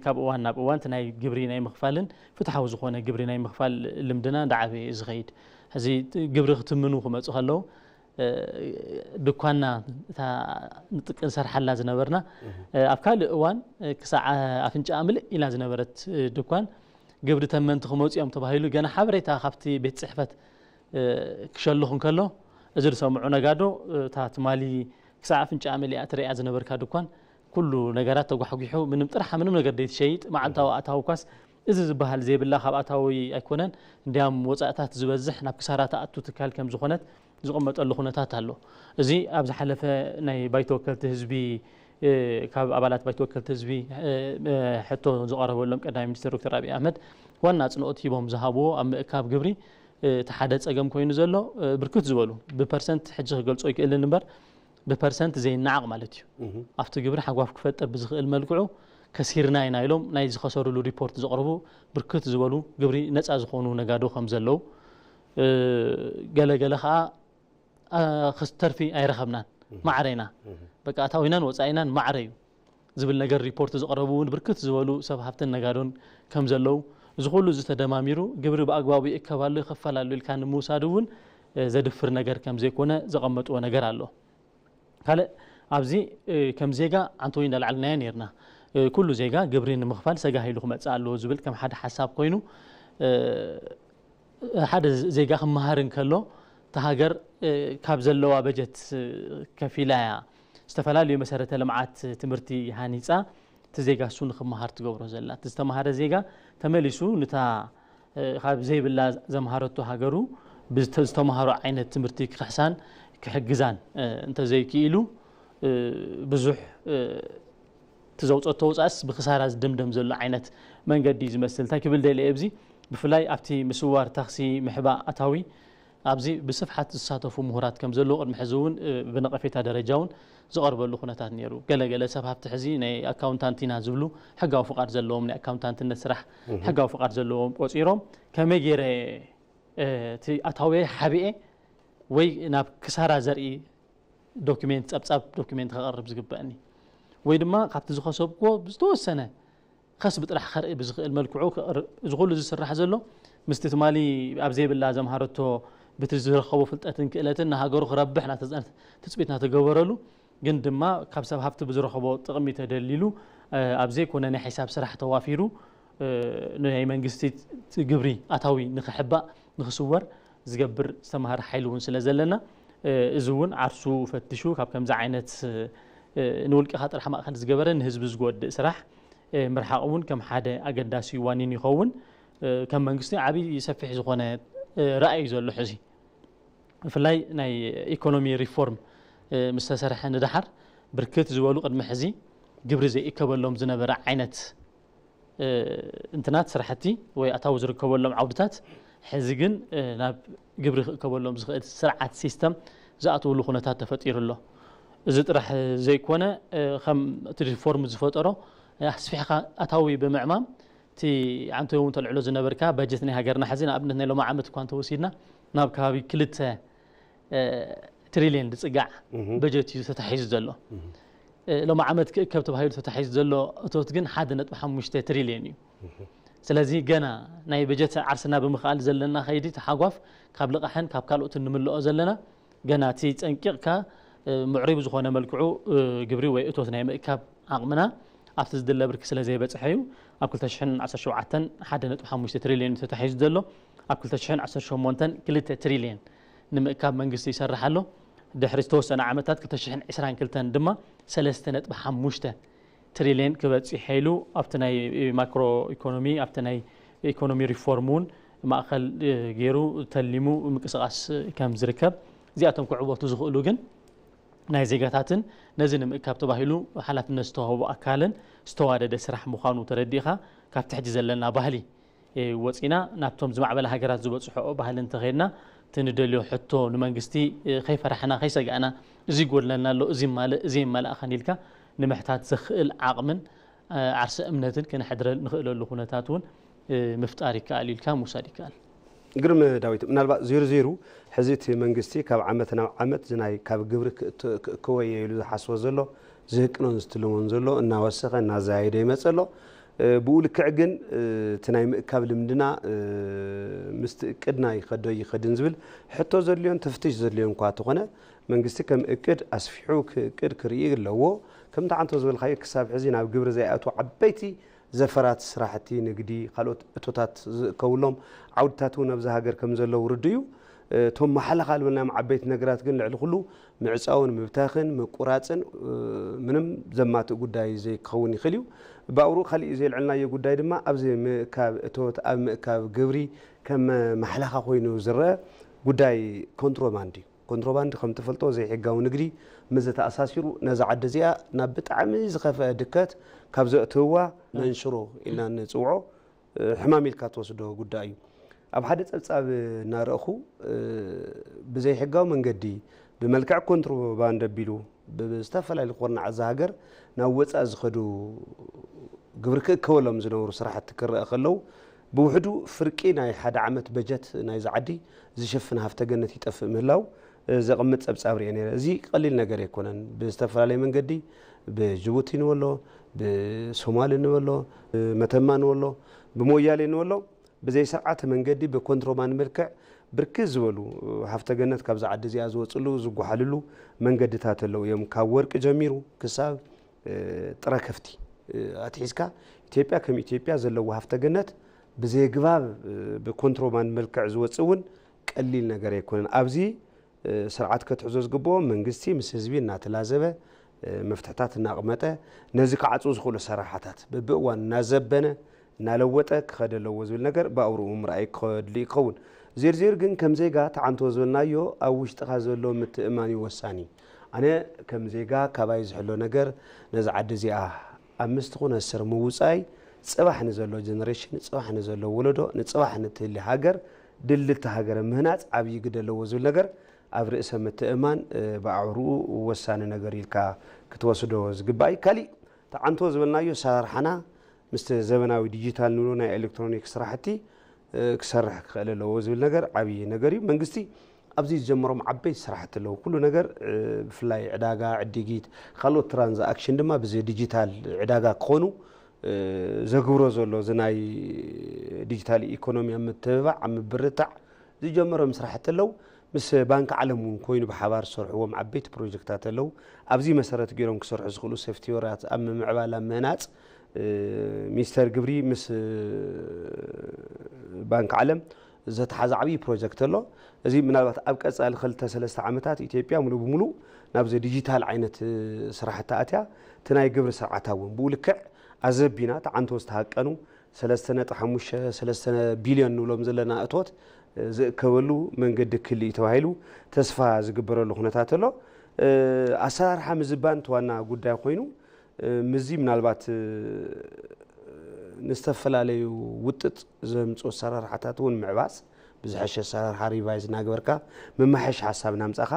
ካብ እዋን ናብ እዋን እቲ ናይ ግብሪ ናይ ምኽፋልን ፍትሓዊ ዝኾነ ግብሪ ናይ ምኽፋል ልምድና እንዳዓበየ እዩ ዝኸይድ። ሕዚ ግብሪ ክትምኑ ክመፁ ከለዉ ድኳና እታ ንጥቅ ንሰርሓላ ዝነበርና ኣብ ካልእ እዋን ክሳዕ ኣፍንጫኣ ምልእ ኢላ ዝነበረት ድኳን ግብሪ ተመንቲ ክመፁ እዮም ተባሂሉ ገና ሓበሬታ ካብቲ ቤት ፅሕፈት ክሸልኹ እንከሎ እዚ ዝሰምዑ ነጋዶ እታ ትማሊ ክሳዕ ኣፍንጫኣ መሊኣ ትሪኣ ዝነበርካ ድኳን ኩሉ ነገራት ተጓሕጒሑ ምንም ጥርሓ ምንም ነገር ዘይትሸይጥ መዓልታዊ ኣታዊ ኳስ እዚ ዝበሃል ዘይብላ ካብ ኣታዊ ኣይኮነን እንዲያም ወፃእታት ዝበዝሕ ናብ ክሳራ ተኣቱ ትካል ከም ዝኾነት ዝቕመጠሉ ኩነታት ኣሎ። እዚ ኣብ ዝሓለፈ ናይ ባይቶ ወከልቲ ህዝቢ ካብ ኣባላት ባይቶ ወከልቲ ህዝቢ ሕቶ ዝቐረበሎም ቀዳማይ ሚኒስትር ዶክተር ኣብይ ኣሕመድ ዋና ኣፅንኦት ሂቦም ዝሃብዎ ኣብ ምእካብ ግብሪ እቲ ሓደ ፀገም ኮይኑ ዘሎ ብርክት ዝበሉ ብፐርሰንት ሕጂ ክገልፆ ይክእልን እምበር ብፐርሰንት ዘይነዓቕ ማለት እዩ። ኣብቲ ግብሪ ሓጓፍ ክፈጥር ብዝኽእል መልክዑ ከሲርና ኢና ኢሎም ናይ ዝኸሰርሉ ሪፖርት ዘቕርቡ ብርክት ዝበሉ ግብሪ ነፃ ዝኾኑ ነጋዶ ከም ዘለዉ ገለገለ ከዓ ክስተርፊ ኣይረኸብናን ማዕረ ኢና በቃ ኣታዊናን ወፃኢናን ማዕረ እዩ ዝብል ነገር ሪፖርት ዘቕረቡ እውን ብርክት ዝበሉ ሰብ ሃፍትን ነጋዶን ከም ዘለዉ እዚ ኩሉ ዝተደማሚሩ ግብሪ ብኣግባቡ ይእከብ ኣሎ ይኸፈል ኣሎ ኢልካ ንምውሳድ እውን ዘድፍር ነገር ከም ዘይኮነ ዘቐመጥዎ ነገር ኣሎ። ካልእ ኣብዚ ከም ዜጋ ዓንተወይ እንዳልዓልናዮ ነርና ኩሉ ዜጋ ግብሪ ንምኽፋል ሰጋሂሉ ክመፅእ ኣለዎ ዝብል ከም ሓደ ሓሳብ ኮይኑ ሓደ ዜጋ ክመሃር እንከሎ እታ ሃገር ካብ ዘለዋ በጀት ከፊላ እያ ዝተፈላለዩ መሰረተ ልምዓት ትምህርቲ ሃኒፃ እቲ ዜጋ እሱ ንክመሃር ትገብሮ ዘላ እቲ ዝተመሃረ ዜጋ ተመሊሱ ንታ ካብ ዘይብላ ዘምሃረቶ ሃገሩ ብዝተምሃሮ ዓይነት ትምህርቲ ክኽሕሳን ክሕግዛን እንተዘይክኢሉ ብዙሕ እቲ ዘውፀቶ ውፃእስ ብክሳራ ዝድምደም ዘሎ ዓይነት መንገዲ እዩ ዝመስል እንታይ ክብል ደለ ኣብዚ ብፍላይ ኣብቲ ምስዋር ታክሲ ምሕባእ ኣታዊ ኣብዚ ብስፍሓት ዝሳተፉ ምሁራት ከም ዘለዉ ቅድሚ ሕዚ እውን ብነቐፌታ ደረጃ እውን ዝቐርበሉ ኩነታት ነይሩ። ገለገለ ሰብ ሃብቲ ሕዚ ናይ ኣካውንታንት ኢና ዝብሉ ሕጋዊ ፍቓድ ዘለዎም ናይ ኣካውንታንትነት ስራሕ ሕጋዊ ፍቓድ ዘለዎም ቆፂሮም ከመይ ገይረ እቲ ኣታውየ ሓቢኤ ወይ ናብ ክሳራ ዘርኢ ዶክሜንት ፀብፃብ ዶክሜንት ከቐርብ ዝግበአኒ ወይ ድማ ካብቲ ዝኸሰብክዎ ዝተወሰነ ከስቢ ጥራሕ ከርኢ ብዝኽእል መልክዑ እዚ ኩሉ ዝስራሕ ዘሎ ምስቲ ትማሊ ኣብ ዘይብላ ዘምሃረቶ ብቲ ዝረኸቦ ፍልጠትን ክእለትን ንሃገሩ ክረብሕ ትፅቢት ናተገበረሉ ግን ድማ ካብ ሰብ ሃፍቲ ብዝረኸቦ ጥቕሚ ተደሊሉ ኣብ ዘይኮነ ናይ ሒሳብ ስራሕ ተዋፊሩ ናይ መንግስቲ ግብሪ ኣታዊ ንክሕባእ ንክስወር ዝገብር ዝተምሃረ ሓይሊ እውን ስለ ዘለና እዚ እውን ዓርሱ ፈትሹ ካብ ከምዚ ዓይነት ንውልቅኻ ጥራሕ ማእኸል ዝገበረ ንህዝቢ ዝጎድእ ስራሕ ምርሓቕ እውን ከም ሓደ ኣገዳሲ ዋኒን ይኸውን። ከም መንግስቲ ዓብዪ ሰፊሕ ዝኾነ ራእይ እዩ ዘሎ ሕዚ ብፍላይ ናይ ኢኮኖሚ ሪፎርም ምስ ተሰርሐ ንደሓር ብርክት ዝበሉ ቅድሚ ሕዚ ግብሪ ዘይእከበሎም ዝነበረ ዓይነት እንትናት ስራሕቲ ወይ ኣታዊ ዝርከበሎም ዓውድታት ሕዚ ግን ናብ ግብሪ ክእከበሎም ዝኽእል ስርዓት ሲስተም ዝኣትውሉ ኩነታት ተፈጢሩ ኣሎ። እዚ ጥራሕ ዘይኮነ ከም እቲ ሪፎርም ዝፈጠሮ ኣስፊሕካ ኣታዊ ብምዕማም እቲ ዓንተ እውን ተልዕሎ ዝነበርካ በጀት ናይ ሃገርና ሕዚ ንኣብነት ናይ ሎማ ዓመት እኳ እንተወሲድና ናብ ከባቢ ክልተ ትሪልየን ዝፅጋዕ በጀት እዩ ተታሒዙ ዘሎ። ሎሚ ዓመት ክእከብ ተባሂሉ ተታሒዙ ዘሎ እቶት ግን ሓደ ነጥቢ ሓሙሽተ ትሪልየን እዩ። ስለዚ ገና ናይ በጀት ዓርስና ብምኽኣል ዘለና ከይዲ ተሓጓፍ ካብ ልቓሕን ካብ ካልኦትን ንምልኦ ዘለና ገና እቲ ፀንቂቕካ ምዕሩይ ብዝኾነ መልክዑ ግብሪ ወይ እቶት ናይ ምእካብ ዓቕምና ኣብቲ ዝድለ ብርኪ ስለ ዘይበፅሐ እዩ ኣብ ክልተ ሽሕን ዓሰርተ ሸውዓተን ሓደ ነጥቢ ሓሙሽተ ትሪልየን እዩ ተታሒዙ ዘሎ ኣብ ክልተ ሽሕን ዓሰርተ ሸሞንተን ክልተ ትሪልየን ንምእካብ መንግስቲ ይሰርሕ ኣሎ። ድሕሪ ዝተወሰነ ዓመታት ክልተ ሽሕን ዕስራን ክልተን ድማ ሰለስተ ነጥቢ ሓሙሽተ ትሪልየን ክበፂሕ ኢሉ ኣብቲ ናይ ማክሮ ኢኮኖሚ ኣብቲ ናይ ኢኮኖሚ ሪፎርም እውን ማእኸል ገይሩ ተሊሙ ምንቅስቃስ ከም ዝርከብ እዚኣቶም ክዕወቱ ዝኽእሉ ግን ናይ ዜጋታትን ነዚ ንምእካብ ተባሂሉ ሓላፍነት ዝተዋህቦ ኣካልን ዝተዋደደ ስራሕ ምዃኑ ተረዲእኻ ካብቲ ሕጂ ዘለና ባህሊ ወፂና ናብቶም ዝማዕበለ ሃገራት ዝበፅሖ ባህሊ እንተኸይድና እቲ ንደልዮ ሕቶ ንመንግስቲ ከይፈራሕና ከይሰጋእና፣ እዚ ይጎድለና ኣሎ፣ እዚ ይማልእ፣ እዚ የማልእኸን ኢልካ ንምሕታት ዘኽእል ዓቕምን ዓርሰ እምነትን ክነሕድረሉ ንኽእለሉ ኩነታት እውን ምፍጣር ይከኣል ኢልካ ምውሳድ ይከኣል። ግርም ዳዊት፣ ምናልባት ዜሩ ዜሩ ሕዚ እቲ መንግስቲ ካብ ዓመት ናብ ዓመት ዝናይ ካብ ግብሪ ክእክበየ ኢሉ ዝሓስቦ ዘሎ፣ ዝህቅኖን ዝትልሞን ዘሎ እናወሰኸ እናዘያየደ ይመፀ ኣሎ። ብኡ ልክዕ ግን እቲ ናይ ምእካብ ልምድና ምስቲ እቅድና ይኸዶ ይኸድን ዝብል ሕቶ ዘድልዮን ተፍትሽ ዘድልዮን እኳ ተኾነ፣ መንግስቲ ከም እቅድ ኣስፊሑ ክእቅድ ክርኢ ኣለዎ። ከምቲ ዓንቶ ዝበልካዮ ክሳብ ሕዚ ናብ ግብሪ ዘይኣትዉ ዓበይቲ ዘፈራት ስራሕቲ ንግዲ፣ ካልኦት እቶታት ዝእከብሎም ዓውድታት እውን ኣብዚ ሃገር ከም ዘለዉ ርዱእ እዩ። እቶም ማሕለኻ ዝበልናዮም ዓበይቲ ነገራት ግን ልዕሊ ኩሉ ምዕፃውን ምብታኽን ምቁራፅን ምንም ዘማትእ ጉዳይ ዘይክኸውን ይኽእል እዩ። ብኣውርኡ ካሊእ ዘልዕልናዮ ጉዳይ ድማ ኣብዚ ምእካብ እቶት፣ ኣብ ምእካብ ግብሪ ከም ማሕለኻ ኮይኑ ዝረአ ጉዳይ ኮንትሮባንድ እዩ። ኮንትሮባንድ ከም ትፈልጦ ዘይሕጋዊ ንግዲ ምስ ዝተኣሳሲሩ ነዛ ዓዲ እዚኣ ናብ ብጣዕሚ ዝኸፍአ ድከት ካብ ዘእትውዋ መንሽሮ ኢልና ንፅውዖ ሕማም ኢልካ ትወስዶ ጉዳይ እዩ። ኣብ ሓደ ፀብፃብ እናረእኹ ብዘይሕጋዊ መንገዲ ብመልክዕ ኮንትሮባንድ ኣቢሉ ብዝተፈላለዩ ኩርናዓት እዛ ሃገር ናብ ወፃኢ ዝኸዱ ግብሪ ክእከበሎም ዝነበሩ ስራሕቲ ክረአ ከለዉ ብውሕዱ ፍርቂ ናይ ሓደ ዓመት በጀት ናይዚ ዓዲ ዝሽፍን ሃፍተ ገነት ይጠፍእ ምህላው ዘቕምጥ ፀብፃብ ሪአ ነይረ። እዚ ቀሊል ነገር ኣይኮነን። ብዝተፈላለየ መንገዲ ብጅቡቲ ንበሎ፣ ብሶማሊ ንበሎ፣ ብመተማ ንበሎ፣ ብሞያሌ ንበሎ ብዘይ ስርዓተ መንገዲ ብኮንትሮባንድ መልክዕ ብርክት ዝበሉ ሃፍተ ገነት ካብዛ ዓዲ እዚኣ ዝወፅሉ ዝጓሓልሉ መንገድታት ኣለዉ እዮም። ካብ ወርቂ ጀሚሩ ክሳብ ጥረ ከፍቲ ኣትሒዝካ ኢትዮጵያ ከም ኢትዮጵያ ዘለዎ ሃፍተ ገነት ብዘየግባብ ብኮንትሮባንድ መልክዕ ዝወፅእ እውን ቀሊል ነገር ኣይኮነን። ኣብዚ ስርዓት ከትሕዞ ዝግብኦ መንግስቲ ምስ ህዝቢ እናተላዘበ መፍትሕታት እናቕመጠ ነዚ ክዓፁ ዝኽእሉ ኣሰራርሓታት በብእዋን እናዘበነ እናለወጠ ክኸደ ኣለዎ ዝብል ነገር ብኣውርኡ ምርኣይ ከድሊ ይኸውን። ዜርዜር ግን ከም ዜጋ ተዓንቶ ዝበልናዮ ኣብ ውሽጥኻ ዘሎ ምትእማን እዩ ወሳኒ። ኣነ ከም ዜጋ ካባይ ዝሕሎ ነገር ነዚ ዓዲ እዚኣ ኣብ ምስቲ ኩነሰር ምውፃይ ፅባሕ ንዘሎ ጀነሬሽን፣ ፅባሕ ንዘሎ ወለዶ፣ ንፅባሕ ንትህሊ ሃገር ድልድልቲ ሃገረ ምህናፅ ዓብዪ ግደ ኣለዎ ዝብል ነገር ኣብ ርእሰ ምትእማን ብኣዕርኡ ወሳኒ ነገር ኢልካ ክትወስዶ ዝግባእ እዩ። ካሊእ ተዓንቶ ዝበልናዮ ኣሰራርሓና ምስቲ ዘበናዊ ዲጂታል ንብሎ ናይ ኤሌክትሮኒክ ስራሕቲ ክሰርሕ ክኽእል ኣለዎ ዝብል ነገር ዓብዪ ነገር እዩ። መንግስቲ ኣብዚ ዝጀመሮም ዓበይቲ ስራሕቲ ኣለዉ። ኩሉ ነገር ብፍላይ ዕዳጋ ዕድጊት ካልኦት ትራንዛክሽን ድማ ብዚ ዲጂታል ዕዳጋ ክኾኑ ዘግብሮ ዘሎ እዚ ናይ ዲጂታል ኢኮኖሚ ኣብ ምትብባዕ ኣብ ምብርታዕ ዝጀመሮም ስራሕቲ ኣለዉ። ምስ ባንክ ዓለም እውን ኮይኑ ብሓባር ዝሰርሕዎም ዓበይቲ ፕሮጀክታት ኣለዉ። ኣብዚ መሰረት ገይሮም ክሰርሑ ዝኽእሉ ሶፍትዌራት ኣብ ምምዕባል ኣብ ምህናፅ ሚኒስተር ግብሪ ምስ ባንክ ዓለም ዝተሓዘ ዓብዪ ፕሮጀክት ኣሎ። እዚ ምናልባት ኣብ ቀፃሊ ክልተ ሰለስተ ዓመታት ኢትዮጵያ ሙሉ ብሙሉ ናብዚ ዲጂታል ዓይነት ስራሕቲ ኣትያ እቲ ናይ ግብሪ ስርዓታ እውን ብኡ ልክዕ ኣዘቢና ተዓንቶ ዝተሃቀኑ ሰለስተ ነጥቢ ሓሙሽተ ሰለስተ ቢልዮን ንብሎም ዘለና እቶት ዝእከበሉ መንገዲ ክልእ እዩ ተባሂሉ ተስፋ ዝግበረሉ ኩነታት ኣሎ። ኣሰራርሓ ምዝባን እቲ ዋና ጉዳይ ኮይኑ ምስዚ ምናልባት ንዝተፈላለዩ ውጥጥ ዘምፁ ኣሰራርሓታት እውን ምዕባስ ብዝሐሸ ኣሰራርሓ ሪቫይዝ እናገበርካ ምማሐሽ ሓሳብ እናምፃእኻ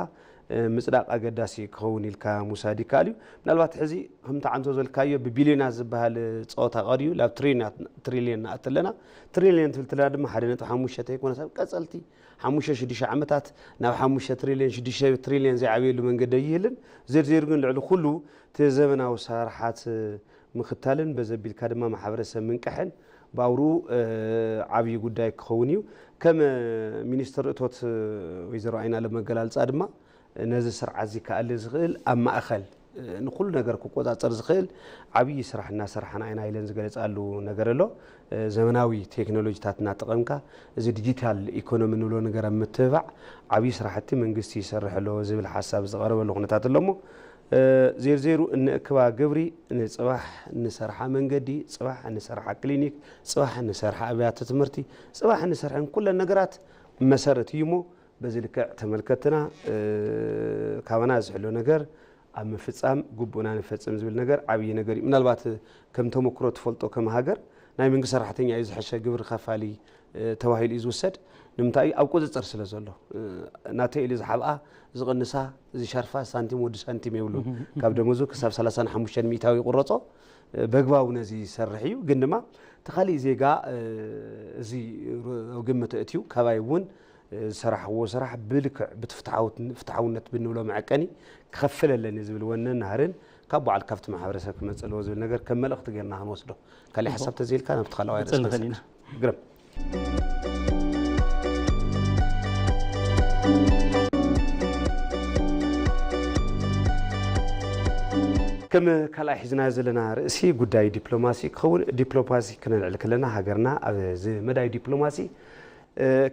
ምፅዳቕ ኣገዳሲ ክኸውን ኢልካ ምውሳድ ይከኣል እዩ። ምናልባት ሕዚ ከምቲ ዓንቶ ዘልካዮ ብቢልዮናት ዝበሃል ፀወታ ቀርዩ ናብ ትሪልዮናት ትሪልዮን ንኣት ኣለና። ትሪልዮን ትብል ትለና ድማ ሓደ ነጥቢ ሓሙሽተ ተይኮነስ ኣብ ቀፀልቲ ሓሙሽተ ሽዱሽተ ዓመታት ናብ ሓሙሽተ ትሪልዮን ሽዱሽተ ትሪልዮን ዘይዓብየሉ መንገዲ ኣይህልን። ዘድዜሩ ግን ልዕሊ ኩሉ እቲ ዘበናዊ ኣሰራርሓት ምኽታልን በዘቢልካ ድማ ማሕበረሰብ ምንቅሕን ብኣውርኡ ዓብዪ ጉዳይ ክኸውን እዩ። ከም ሚኒስትር እቶት ወይዘሮ ኣይናለም መገላልፃ ድማ ነዚ ስርዓት እዚ ክኣሊ ዝኽእል ኣብ ማእኸል ንኩሉ ነገር ክቆፃፀር ዝኽእል ዓብዪ ስራሕ እናሰርሓና ኢና ኢለን ዝገለፃሉ ነገር ኣሎ። ዘመናዊ ቴክኖሎጂታት እናጠቐምካ እዚ ዲጂታል ኢኮኖሚ ንብሎ ነገር ኣብ ምትብባዕ ዓብዪ ስራሕቲ መንግስቲ ይሰርሕ ኣሎ ዝብል ሓሳብ ዝቐረበሉ ኩነታት ኣሎ እሞ ዜርዜሩ እንእክባ ግብሪ ንፅባሕ እንሰርሓ መንገዲ፣ ፅባሕ እንሰርሓ ክሊኒክ፣ ፅባሕ እንሰርሓ ኣብያተ ትምህርቲ፣ ፅባሕ እንሰርሐን ኩለን ነገራት መሰረት እዩ እሞ በዚ ልክዕ ተመልከትና ካባና ዝሕሎ ነገር ኣብ ምፍፃም ግቡእና ንፈፅም ዝብል ነገር ዓብዪ ነገር እዩ። ምናልባት ከም ተመክሮ ትፈልጦ ከም ሃገር ናይ መንግስቲ ሰራሕተኛ እዩ ዝሐሸ ግብሪ ከፋሊ ተባሂሉ እዩ ዝውሰድ። ንምንታይ ኣብ ቁፅፅር ስለ ዘሎ ናተይ ኢሉ ዝሓብኣ ዝቕንሳ ዝሸርፋ ሳንቲም ወዲ ሳንቲም የብሉ። ካብ ደመዙ ክሳብ ሰላሳን ሓሙሽተን ሚእታዊ ይቁረፆ። በግባቡ ነዚ ይሰርሕ እዩ። ግን ድማ እቲ ካሊእ ዜጋ እዚ ኣብ ግምት እትዩ ካባይ እውን ዝሰራሕዎ ስራሕ ብልክዕ ብፍትሓውነት ብንብሎ መዐቀኒ ክኸፍል ኣለኒ ዝብል ወነን ናህርን ካብ በዓል ካብቲ ማሕበረሰብ ክመፅእ ኣለዎ ዝብል ነገር ከም መልእኽቲ ገርና ክንወስዶ። ካሊእ ሓሳብ ተዘይልካ ናብቲ ካልኣዋይ ርእስ ንኸእል ኢና። ግርም። ከም ካልኣይ ሒዝና ዘለና ርእሲ ጉዳይ ዲፕሎማሲ ክኸውን። ዲፕሎማሲ ክነልዕል ከለና ሃገርና ኣብዚ መዳይ ዲፕሎማሲ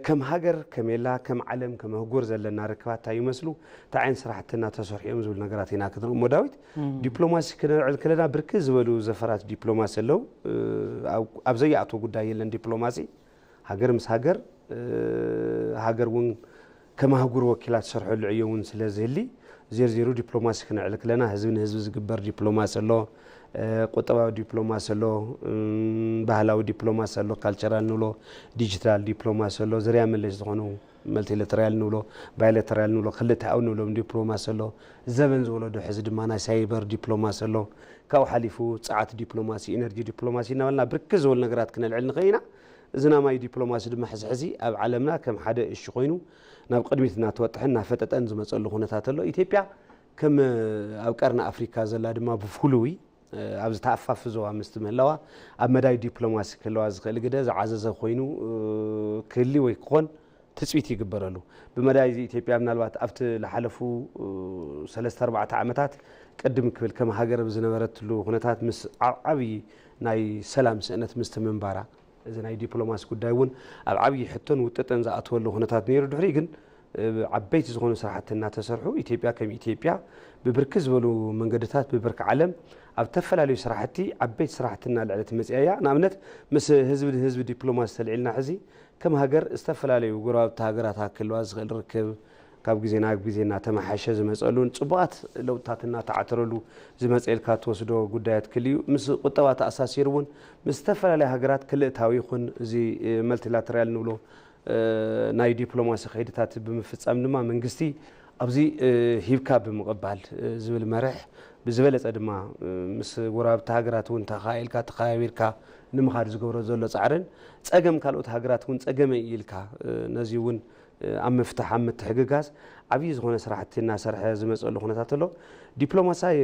ከም ሃገር ከመየላ ከም ዓለም ከም ኣህጉር ዘለና ርክባት እንታይ ይመስሉ እንታይ ዓይነት ስራሕቲ እናተሰርሑ እዮም ዝብል ነገራት ኢና ክትንእሞ ዳዊት። ዲፕሎማሲ ክነልዕል ከለና ብርክት ዝበሉ ዘፈራት ዲፕሎማሲ ኣለዉ። ኣብ ዘይኣትዎ ጉዳይ የለን። ዲፕሎማሲ ሃገር ምስ ሃገር ሃገር እውን ከም ኣህጉር ወኪላ ትሰርሐሉ ዕዮ እውን ስለ ዝህሊ ዜርዜሩ ዲፕሎማሲ ክነልዕል ከለና ህዝቢ ንህዝቢ ዝግበር ዲፕሎማሲ ኣሎ። ቁጠባዊ ዲፕሎማሲ ኣሎ። ባህላዊ ዲፕሎማሲ ኣሎ። ካልቸራል ንብሎ ዲጂታል ዲፕሎማሲ ኣሎ። ዝርያ መለሽ ዝኾኑ መልቲላተራል ንብሎ ባይላተራል ንብሎ ክልተኣዊ ንብሎም ዲፕሎማሲ ኣሎ። ዘበን ዝወለዶ ሕዚ ድማ ናይ ሳይበር ዲፕሎማሲ ኣሎ። ካብኡ ሓሊፉ ጸዓት ዲፕሎማሲ ኢነርጂ ዲፕሎማሲ እናበልና ብርክት ዝበሉ ነገራት ክነልዕል ንኽእል ኢና። እዚ ናማይ ዲፕሎማሲ ድማ ሕዚ ሕዚ ኣብ ዓለምና ከም ሓደ እሺ ኮይኑ ናብ ቅድሚት እናተወጥሐን እናፈጠጠን ዝመፀሉ ኩነታት ኣሎ። ኢትዮጵያ ከም ኣብ ቀርኒ ኣፍሪካ ዘላ ድማ ብፍሉይ ኣብ ዝተኣፋፍ ዞባ ምስቲ ምህላዋ ኣብ መዳይ ዲፕሎማሲ ክህለዋ ዝኽእል ግደ ዝዓዘዘ ኮይኑ ክህሊ ወይ ክኾን ትፅቢት ይግበረሉ። ብመዳይ እዚ ኢትዮጵያ ምናልባት ኣብቲ ዝሓለፉ ሰለስተ ኣርባዕተ ዓመታት ቅድም ክብል ከም ሃገር ብዝነበረትሉ ኩነታት ምስ ዓብዪ ናይ ሰላም ስእነት ምስቲ ምንባራ እዚ ናይ ዲፕሎማሲ ጉዳይ እውን ኣብ ዓብዪ ሕቶን ውጥጥን ዝኣተወሉ ኩነታት ነይሩ። ድሕሪ ግን ዓበይቲ ዝኾኑ ስራሕቲ እናተሰርሑ ኢትዮጵያ ከም ኢትዮጵያ ብብርክት ዝበሉ መንገድታት ብብርኪ ዓለም ኣብ ዝተፈላለዩ ስራሕቲ ዓበይቲ ስራሕቲ እናልዐለት መፅያ እያ። ንኣብነት ምስ ህዝቢ ንህዝቢ ዲፕሎማሲ ተልዒልና ሕዚ ከም ሃገር ዝተፈላለዩ ጎረባብቲ ሃገራት ክህልዋ ዝኽእል ርክብ ካብ ግዜ ናብ ግዜ እናተመሓሸ ዝመፀሉን ፅቡቓት ለውጥታት እናተዓተረሉ ዝመፀ ኢልካ ትወስዶ ጉዳያት ክልዩ ምስ ቁጠባ ተኣሳሲሩ እውን ምስ ዝተፈላለዩ ሃገራት ክልእታዊ ይኹን እዚ መልቲላተራል ንብሎ ናይ ዲፕሎማሲ ከይድታት ብምፍፃም ድማ መንግስቲ ኣብዚ ሂብካ ብምቕባል ዝብል መርሕ ብዝበለፀ ድማ ምስ ጎረባብቲ ሃገራት እውን ተኻኢልካ ተኸባቢርካ ንምኻድ ዝገብሮ ዘሎ ፃዕርን ፀገም ካልኦት ሃገራት እውን ፀገመ ኢልካ ነዚ እውን ኣብ ምፍታሕ ኣብ ምትሕግጋዝ ዓብዪ ዝኾነ ስራሕቲ እናሰርሐ ዝመፀሉ ኩነታት ኣሎ። ዲፕሎማሳይ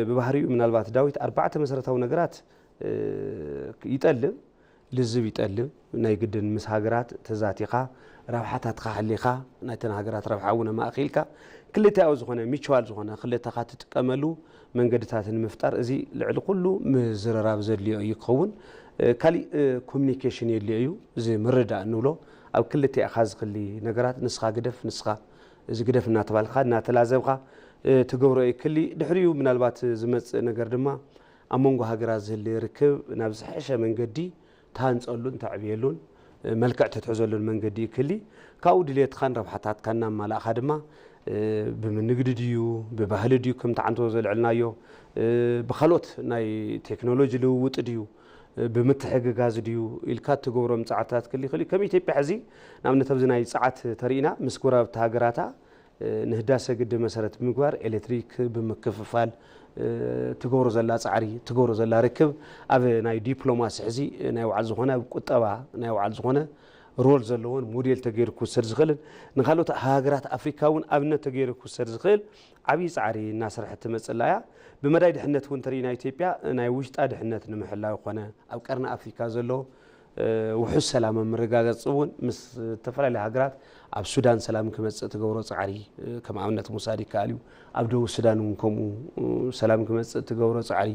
ብባህሪኡ ምናልባት ዳዊት ኣርባዕተ መሰረታዊ ነገራት ይጠልብ። ልዝብ ይጠልብ። ናይ ግድን ምስ ሃገራት ተዛቲኻ ረብሓታትካ ሓሊኻ ናይተን ሃገራት ረብሓ እውን ኣማእኺልካ ክልተኣዊ ዝኾነ ሚቹዋል ዝኾነ ክልተኻ ትጥቀመሉ መንገድታት ንምፍጣር እዚ ልዕሊ ኩሉ ምዝርራብ ዘድልዮ እዩ ክኸውን። ካሊእ ኮሚኒኬሽን የድልዮ እዩ። እዚ ምርዳእ እንብሎ ኣብ ክልቲኣኻ ዝኽሊ ነገራት ንስኻ ግደፍ ንስኻ እዚ ግደፍ እናተባልካ እናተላዘብካ ትገብሮ ይክሊ። ድሕሪኡ ምናልባት ዝመፅእ ነገር ድማ ኣብ መንጎ ሃገራት ዝህሊ ርክብ ናብ ዝሐሸ መንገዲ ተሃንፀሉን ተዕብየሉን መልክዕ ተትሕዘሉን መንገዲ ይክሊ። ካብኡ ድልየትካን ረብሓታትካን እናማላእካ ድማ ብምንግዲ ድዩ ብባህሊ ድዩ ከምቲ ዓንቶ ዘልዕልናዮ ብካልኦት ናይ ቴክኖሎጂ ልውውጥ ድዩ ብምትሕግጋዝ ድዩ ኢልካ ትገብሮም ፃዕርታት ክሊ ይኽእል እዩ። ከም ኢትዮጵያ ሕዚ ንኣብነት ኣብዚ ናይ ፃዓት ተሪእና ምስ ጎረባብቲ ሃገራታ ንህዳሰ ግድብ መሰረት ብምግባር ኤሌክትሪክ ብምክፍፋል ትገብሮ ዘላ ፃዕሪ ትገብሮ ዘላ ርክብ ኣብ ናይ ዲፕሎማሲ ሕዚ ናይ ባዕሉ ዝኾነ ኣብ ቁጠባ ናይ ባዕሉ ዝኾነ ሮል ዘለዎን ሞዴል ተገይሩ ክውሰድ ዝኽእልን ንካልኦት ሃገራት ኣፍሪካ እውን ኣብነት ተገይሩ ክውሰድ ዝኽእል ዓብዪ ፃዕሪ እናሰርሐት ትመፅእ ኣላ እያ። ብመዳይ ድሕነት እውን እንተሪእና ኢትዮጵያ ናይ ውሽጣ ድሕነት ንምሕላው ኮነ ኣብ ቀርኒ ኣፍሪካ ዘሎ ውሑስ ሰላም ኣብ ምርጋገፂ እውን ምስ ዝተፈላለዩ ሃገራት ኣብ ሱዳን ሰላም ክመፅእ ትገብሮ ፃዕሪ ከም ኣብነት ምውሳድ ይከኣል እዩ። ኣብ ደቡብ ሱዳን እውን ከምኡ ሰላም ክመፅእ ትገብሮ ፃዕሪ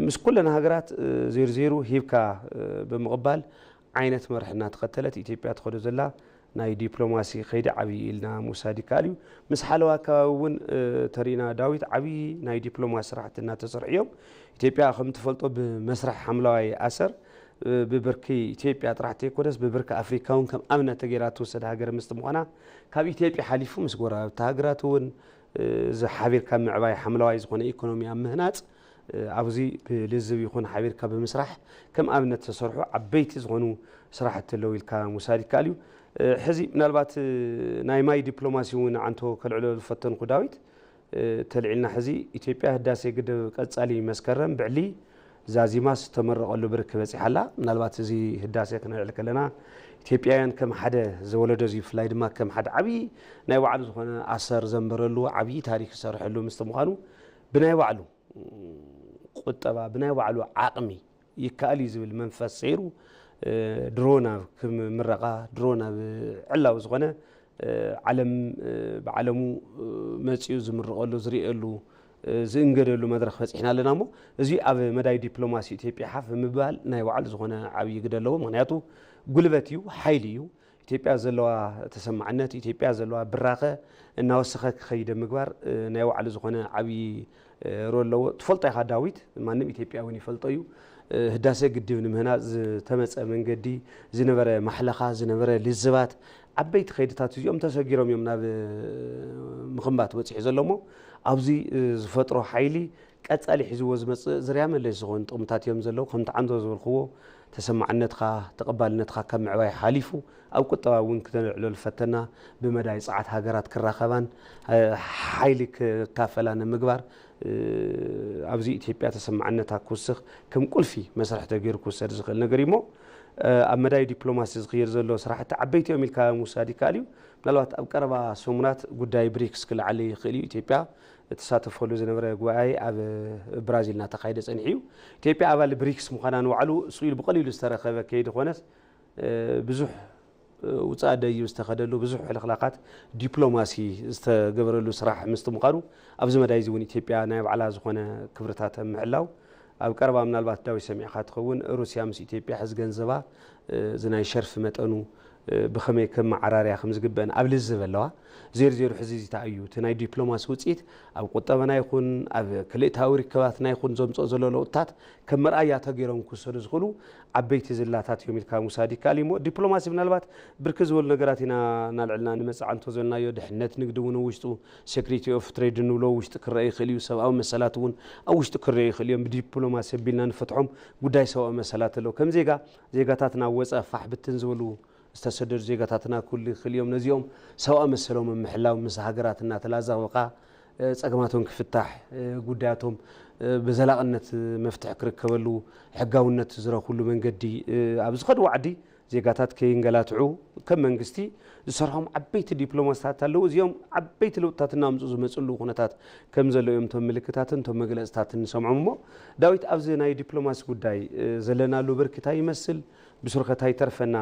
ምስ ኩለን ሃገራት ዜርዜሩ ሂብካ ብምቕባል ዓይነት መርሒ እናተኸተለት ኢትዮጵያ ትኸዶ ዘላ ናይ ዲፕሎማሲ ከይዲ ዓብዪ ኢልና ምውሳድ ይከኣል እዩ። ምስ ሓለዋ ኣከባቢ እውን ተሪእና ዳዊት ዓብዪ ናይ ዲፕሎማሲ ስራሕቲ እናተሰርሑ እዮም። ኢትዮጵያ ከም ትፈልጦ ብመስርሕ ሓምለዋይ ኣሰር ብብርኪ ኢትዮጵያ ጥራሕ ተይኮነስ ብብርኪ ኣፍሪካ እውን ከም ኣብነት ተገይራ ትውሰድ ሃገር ምስቲ ምዃና ካብ ኢትዮጵያ ሓሊፉ ምስ ጎረባብቲ ሃገራት እውን እዚ ሓቢርካ ምዕባይ ሓምለዋይ ዝኾነ ኢኮኖሚ ኣብ ምህናፅ ኣብዚ ብልዝብ ይኹን ሓቢርካ ብምስራሕ ከም ኣብነት ተሰርሑ ዓበይቲ ዝኾኑ ስራሕቲ ኣለዉ ኢልካ ምውሳድ ይከኣል እዩ። ሕዚ ምናልባት ናይ ማይ ዲፕሎማሲ እውን ዓንቶ ከልዕሎ ዝፈተንኩ ዳዊት፣ ተልዒልና ሕዚ ኢትዮጵያ ህዳሴ ግድብ ቀጻሊ መስከረም ብዕሊ ዛዚማ ዝተመረቐሉ ብርክ በፂሓ ኣላ። ምናልባት እዚ ህዳሴ ክነልዕል ከለና ኢትዮጵያውያን ከም ሓደ ዘወለዶ እዚ ብፍላይ ድማ ከም ሓደ ዓብዪ ናይ ባዕሉ ዝኾነ ኣሰር ዘንበረሉ ዓብዪ ታሪክ ዝሰርሐሉ ምስቲ ምዃኑ ብናይ ባዕሉ ቁጠባ ብናይ ባዕሉ ዓቕሚ ይከኣል እዩ ዝብል መንፈስ ሰይሩ ድሮ ናብ ክም ምረቓ ድሮ ናብ ዕላዊ ዝኾነ ዓለም ብዓለሙ መፂኡ ዝምርቐሉ ዝርእየሉ ዝእንገደሉ መድረኽ በፂሕና ኣለና እሞ እዚ ኣብ መዳይ ዲፕሎማሲ ኢትዮጵያ ሓፍ ምባል ናይ ባዕሉ ዝኾነ ዓብዪ ግደ ኣለዎ። ምክንያቱ ጉልበት እዩ፣ ሓይሊ እዩ። ኢትዮጵያ ዘለዋ ተሰማዕነት፣ ኢትዮጵያ ዘለዋ ብራኸ እናወሰኸ ክኸይደ ምግባር ናይ ባዕሉ ዝኾነ ዓብዪ ሮ ኣለዎ። ትፈልጦ ኢኻ ዳዊት፣ ማንም ኢትዮጵያ እውን ይፈልጦ እዩ። ህዳሴ ግድብ ንምህናፅ ዝተመፀ መንገዲ፣ ዝነበረ ማሕለኻ፣ ዝነበረ ልዝባት፣ ዓበይቲ ከይድታት እዚኦም ተሰጊሮም እዮም ናብ ምኽንባት በፂሑ ዘሎ እሞ ኣብዚ ዝፈጥሮ ሓይሊ ቀፃሊ ሒዝዎ ዝመፅእ ዝርያ መለስ ዝኾኑ ጥቕምታት እዮም ዘለዉ። ከምቲ ዓንቶ ዝበልክዎ ተሰማዕነትካ፣ ተቐባልነትካ ካብ ምዕባይ ሓሊፉ ኣብ ቁጠባ እውን ክተልዕሎ ዝፈተና ብመዳይ ፀዓት ሃገራት ክራኸባን ሓይሊ ክካፈላ ንምግባር ኣብዚ ኢትዮጵያ ተሰማዕነታ ክውስኽ ከም ቁልፊ መስርሕ ተገይሩ ክውሰድ ዝኽእል ነገር እዩ እሞ ኣብ መዳይ ዲፕሎማሲ ዝኽየድ ዘሎ ስራሕቲ ዓበይቲ እዮም ኢልካ ምውሳድ ይከኣል እዩ። ምናልባት ኣብ ቀረባ ሰሙናት ጉዳይ ብሪክስ ክለዓል ይኽእል እዩ። ኢትዮጵያ እትሳተፈሉ ዝነበረ ጉባኤ ኣብ ብራዚል እናተኻየደ ጸኒሑ እዩ። ኢትዮጵያ ኣባል ብሪክስ ምዃና ንባዕሉ ስኢሉ ብቐሊሉ ዝተረኸበ ከይዲ ኮነስ ብዙሕ ውፃእ ደይብ ዝተኸደሉ ብዙሕ ሕልኽላኻት ዲፕሎማሲ ዝተገበረሉ ስራሕ ምስቲ ምዃኑ ኣብዚ መዳይ እዚ እውን ኢትዮጵያ ናይ ባዕላ ዝኾነ ክብርታት ኣብ ምሕላው ኣብ ቀረባ ምናልባት ዳዊት ሰሚዕካ ትኸውን ሩስያ ምስ ኢትዮጵያ ሕዚ ገንዘባ እዚ ናይ ሸርፊ መጠኑ ብኸመይ ከመዓራርያ ከም ዝግበአን ኣብ ልዝብ ኣለዋ። ዜሩ ዜሩ ሕዚ እዚ እንታይ እዩ እቲ ናይ ዲፕሎማሲ ውፅኢት ኣብ ቁጠበና ይኹን ኣብ ክልእታዊ ርከባትና ይኹን ዘምፅኦ ዘሎ ለውጥታት ከም መርኣያ ተገይሮም ክውሰዱ ዝኽእሉ ዓበይቲ ዝላታት እዮም ኢልካ ምውሳድ ይከኣል እዩ እሞ ዲፕሎማሲ ምናልባት ብርክት ዝበሉ ነገራት ኢና እናልዕልና ንመፅእ ዓንቶ ዘልናዮ ድሕነት ንግዲ እውን ውሽጡ security of trade እንብሎ ውሽጢ ክረአ ይኽእል እዩ ሰብኣዊ መሰላት እውን ኣብ ውሽጢ ክረአ ይኽእል እዮም ብዲፕሎማሲ ኣቢልና ንፈትሖም ጉዳይ ሰብኣዊ መሰላት ኣለዉ ከም ዜጋ ዜጋታት ናብ ወፃኢ ፋሕ ብትን ዝበሉ ዝተሰደዱ ዜጋታትና ክህሉ ይኽእል እዮም ነዚኦም ሰብኣዊ መሰሎም ምሕላው ምስ ሃገራት እናተላዛበኻ ፀገማቶም ክፍታሕ ጉዳያቶም ብዘላቕነት መፍትሒ ክርከበሉ ሕጋውነት ዝረኽብሉ መንገዲ ኣብ ዝኸድዎ ዓዲ ዜጋታት ከይንገላትዑ ከም መንግስቲ ዝሰርሖም ዓበይቲ ዲፕሎማስታት ኣለዉ እዚኦም ዓበይቲ ለውጥታት እናምፁ ዝመፅሉ ኩነታት ከም ዘሎ እዮም እቶም ምልክታትን እቶም መግለፅታትን ንሰምዖም እሞ ዳዊት ኣብዚ ናይ ዲፕሎማሲ ጉዳይ ዘለናሉ ብርኪ እንታይ ይመስል ብሱሩ ከ እንታይ ይተርፈና